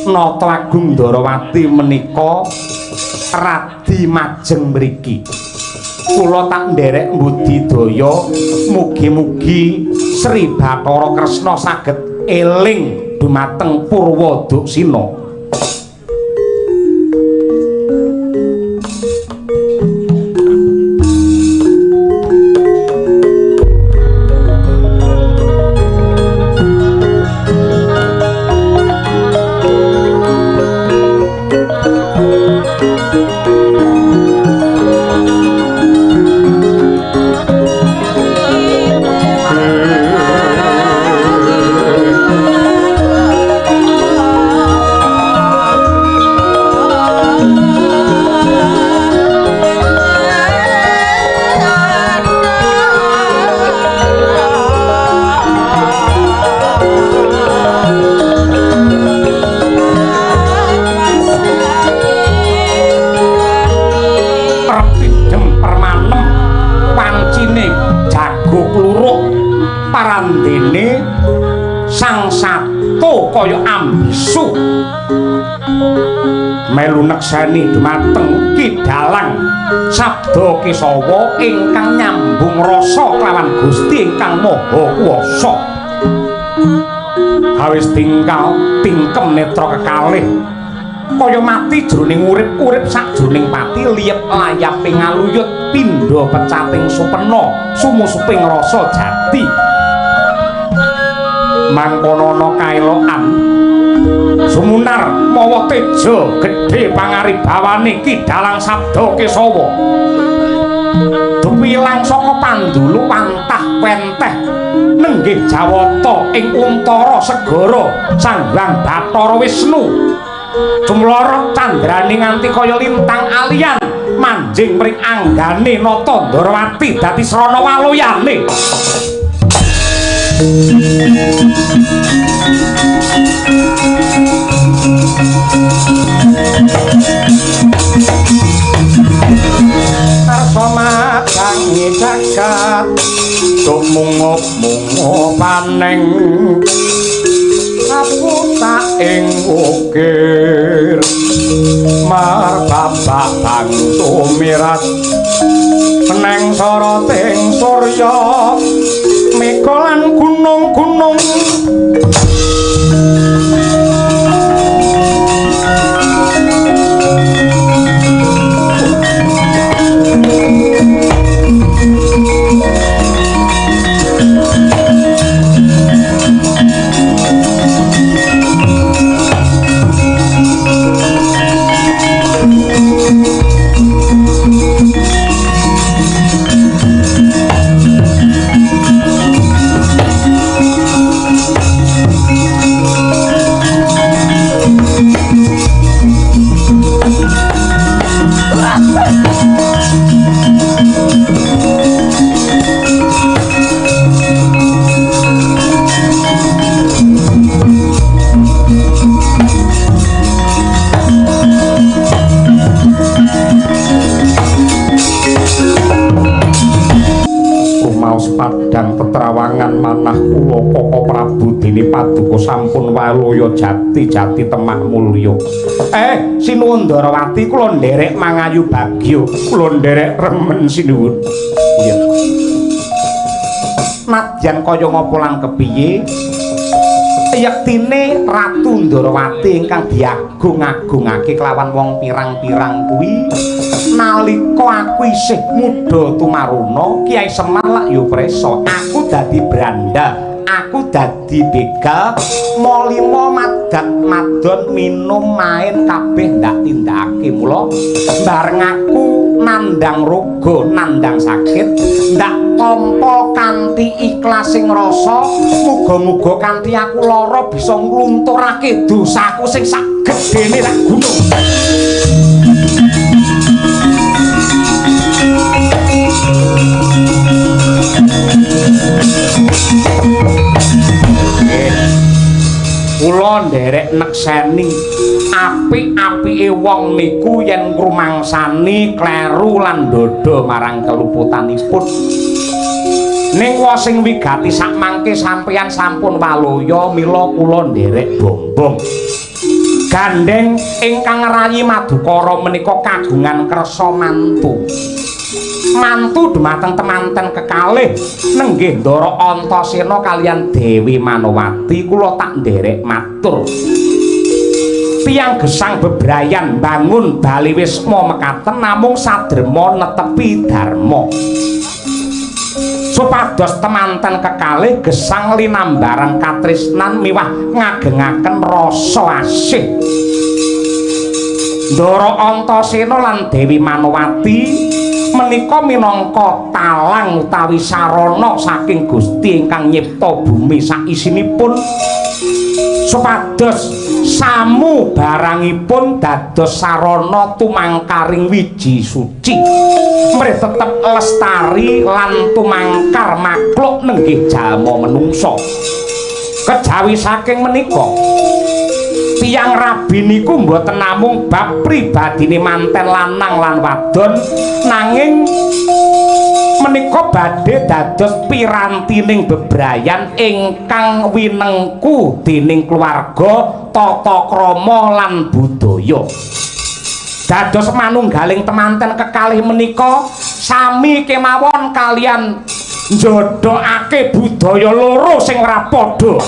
Nata Agung Ndarawati menika radi majeng mriki. Kula tak nderek mbudidaya, mugi-mugi Sri Bathara Kresna saged eling dumateng Purwoduksina. Parandene sang sato kaya ambisu melu nekseni dumateng Ki Dalang Sabda Kesawa ingkang nyambung rasa kelawan Gusti ingkang Maha Kuwasa. Awis tingkal tingkem netra kekalih kaya mati jroning urip-urip sakjroning pati liyep layaping ngaluyut pindha pecating supena sumusuping rasa jati. Mangkono ana kaelokan sumunar mawa teja gedhe pangaribawane Ki Dalang Sabda Kesawa. Dupilang saka pandulu wantah wenteh nenggih Jawata ing untara segara Sang Hyang Bathara Wisnu. Jumlorot candrane nganti kaya lintang alian manjing mring anggane Nata Ndarawati dadi srana waluyane. Karsa madangi jagat tumungup-mungup paning saputa ing ukir marbabak bang tumirat neng soroting surya mega lan gunung-gunung. Padang tetrawangan manah kula Koko Prabu dene paduka sampun waluya jati-jati temah mulya. Sinuwun Ndarawati kula nderek mangayu bagya, kula nderek remen sinuwun. Iya. Nadyan kaya ngapa lan kepiye Yektine Ratu Ndorowati ingkang diagung-agungake kelawan wong pirang-pirang kuwi nalika aku isih muda tumaruna, Kiai Semar lak yo presa, aku dadi brandal, aku dadi begal, molimo madat madon minum main kabeh ndak tindakake. Mula bareng aku nandang roga, nandang sakit, ndak tampa kanthi ikhlas sing rasa muga-muga kanthi aku lara bisa nglunturake dosaku sing sak gedene sak gunung. Kula nderek nekseni apik-apike wong niku yen ngrumangsani kleru lan ndodho marang keluputanipun. Ning wa sing wigati sakmangke sampeyan sampun waloya, mila kula nderek bombong. Gandeng ingkang rayi Madukara menika kagungan kersa mantu. Mantu dumateng temanten kekalih nenggih Ndara Antasena kaliyan Dewi Manowati, kula tak nderek matur. Tiyang gesang bebrayan bangun bali wisma mekaten namung sadrema netepi dharma. Supados temanten kekalih gesang linambaran katresnan miwah ngagengaken rasa asih. Ndara Antasena lan Dewi Manowati menika minangka talang utawi sarana saking Gusti ingkang nyipta bumi saisinipun, supados samu barangipun dados sarana tumangkaring wiji suci mrih tetep lestari lan tumangkar makhluk nenggih jalma menungsa. Kejawi saking menika tiyang rabi niku mboten namung bab pribadine manten lanang lan wadon, nanging menika badhe dados pirantining bebrayan ingkang winengku dening keluarga, tata krama lan budaya. Dados manunggaling temanten kekalih menika sami kemawon kalian njodhokake budaya loro sing ora padha.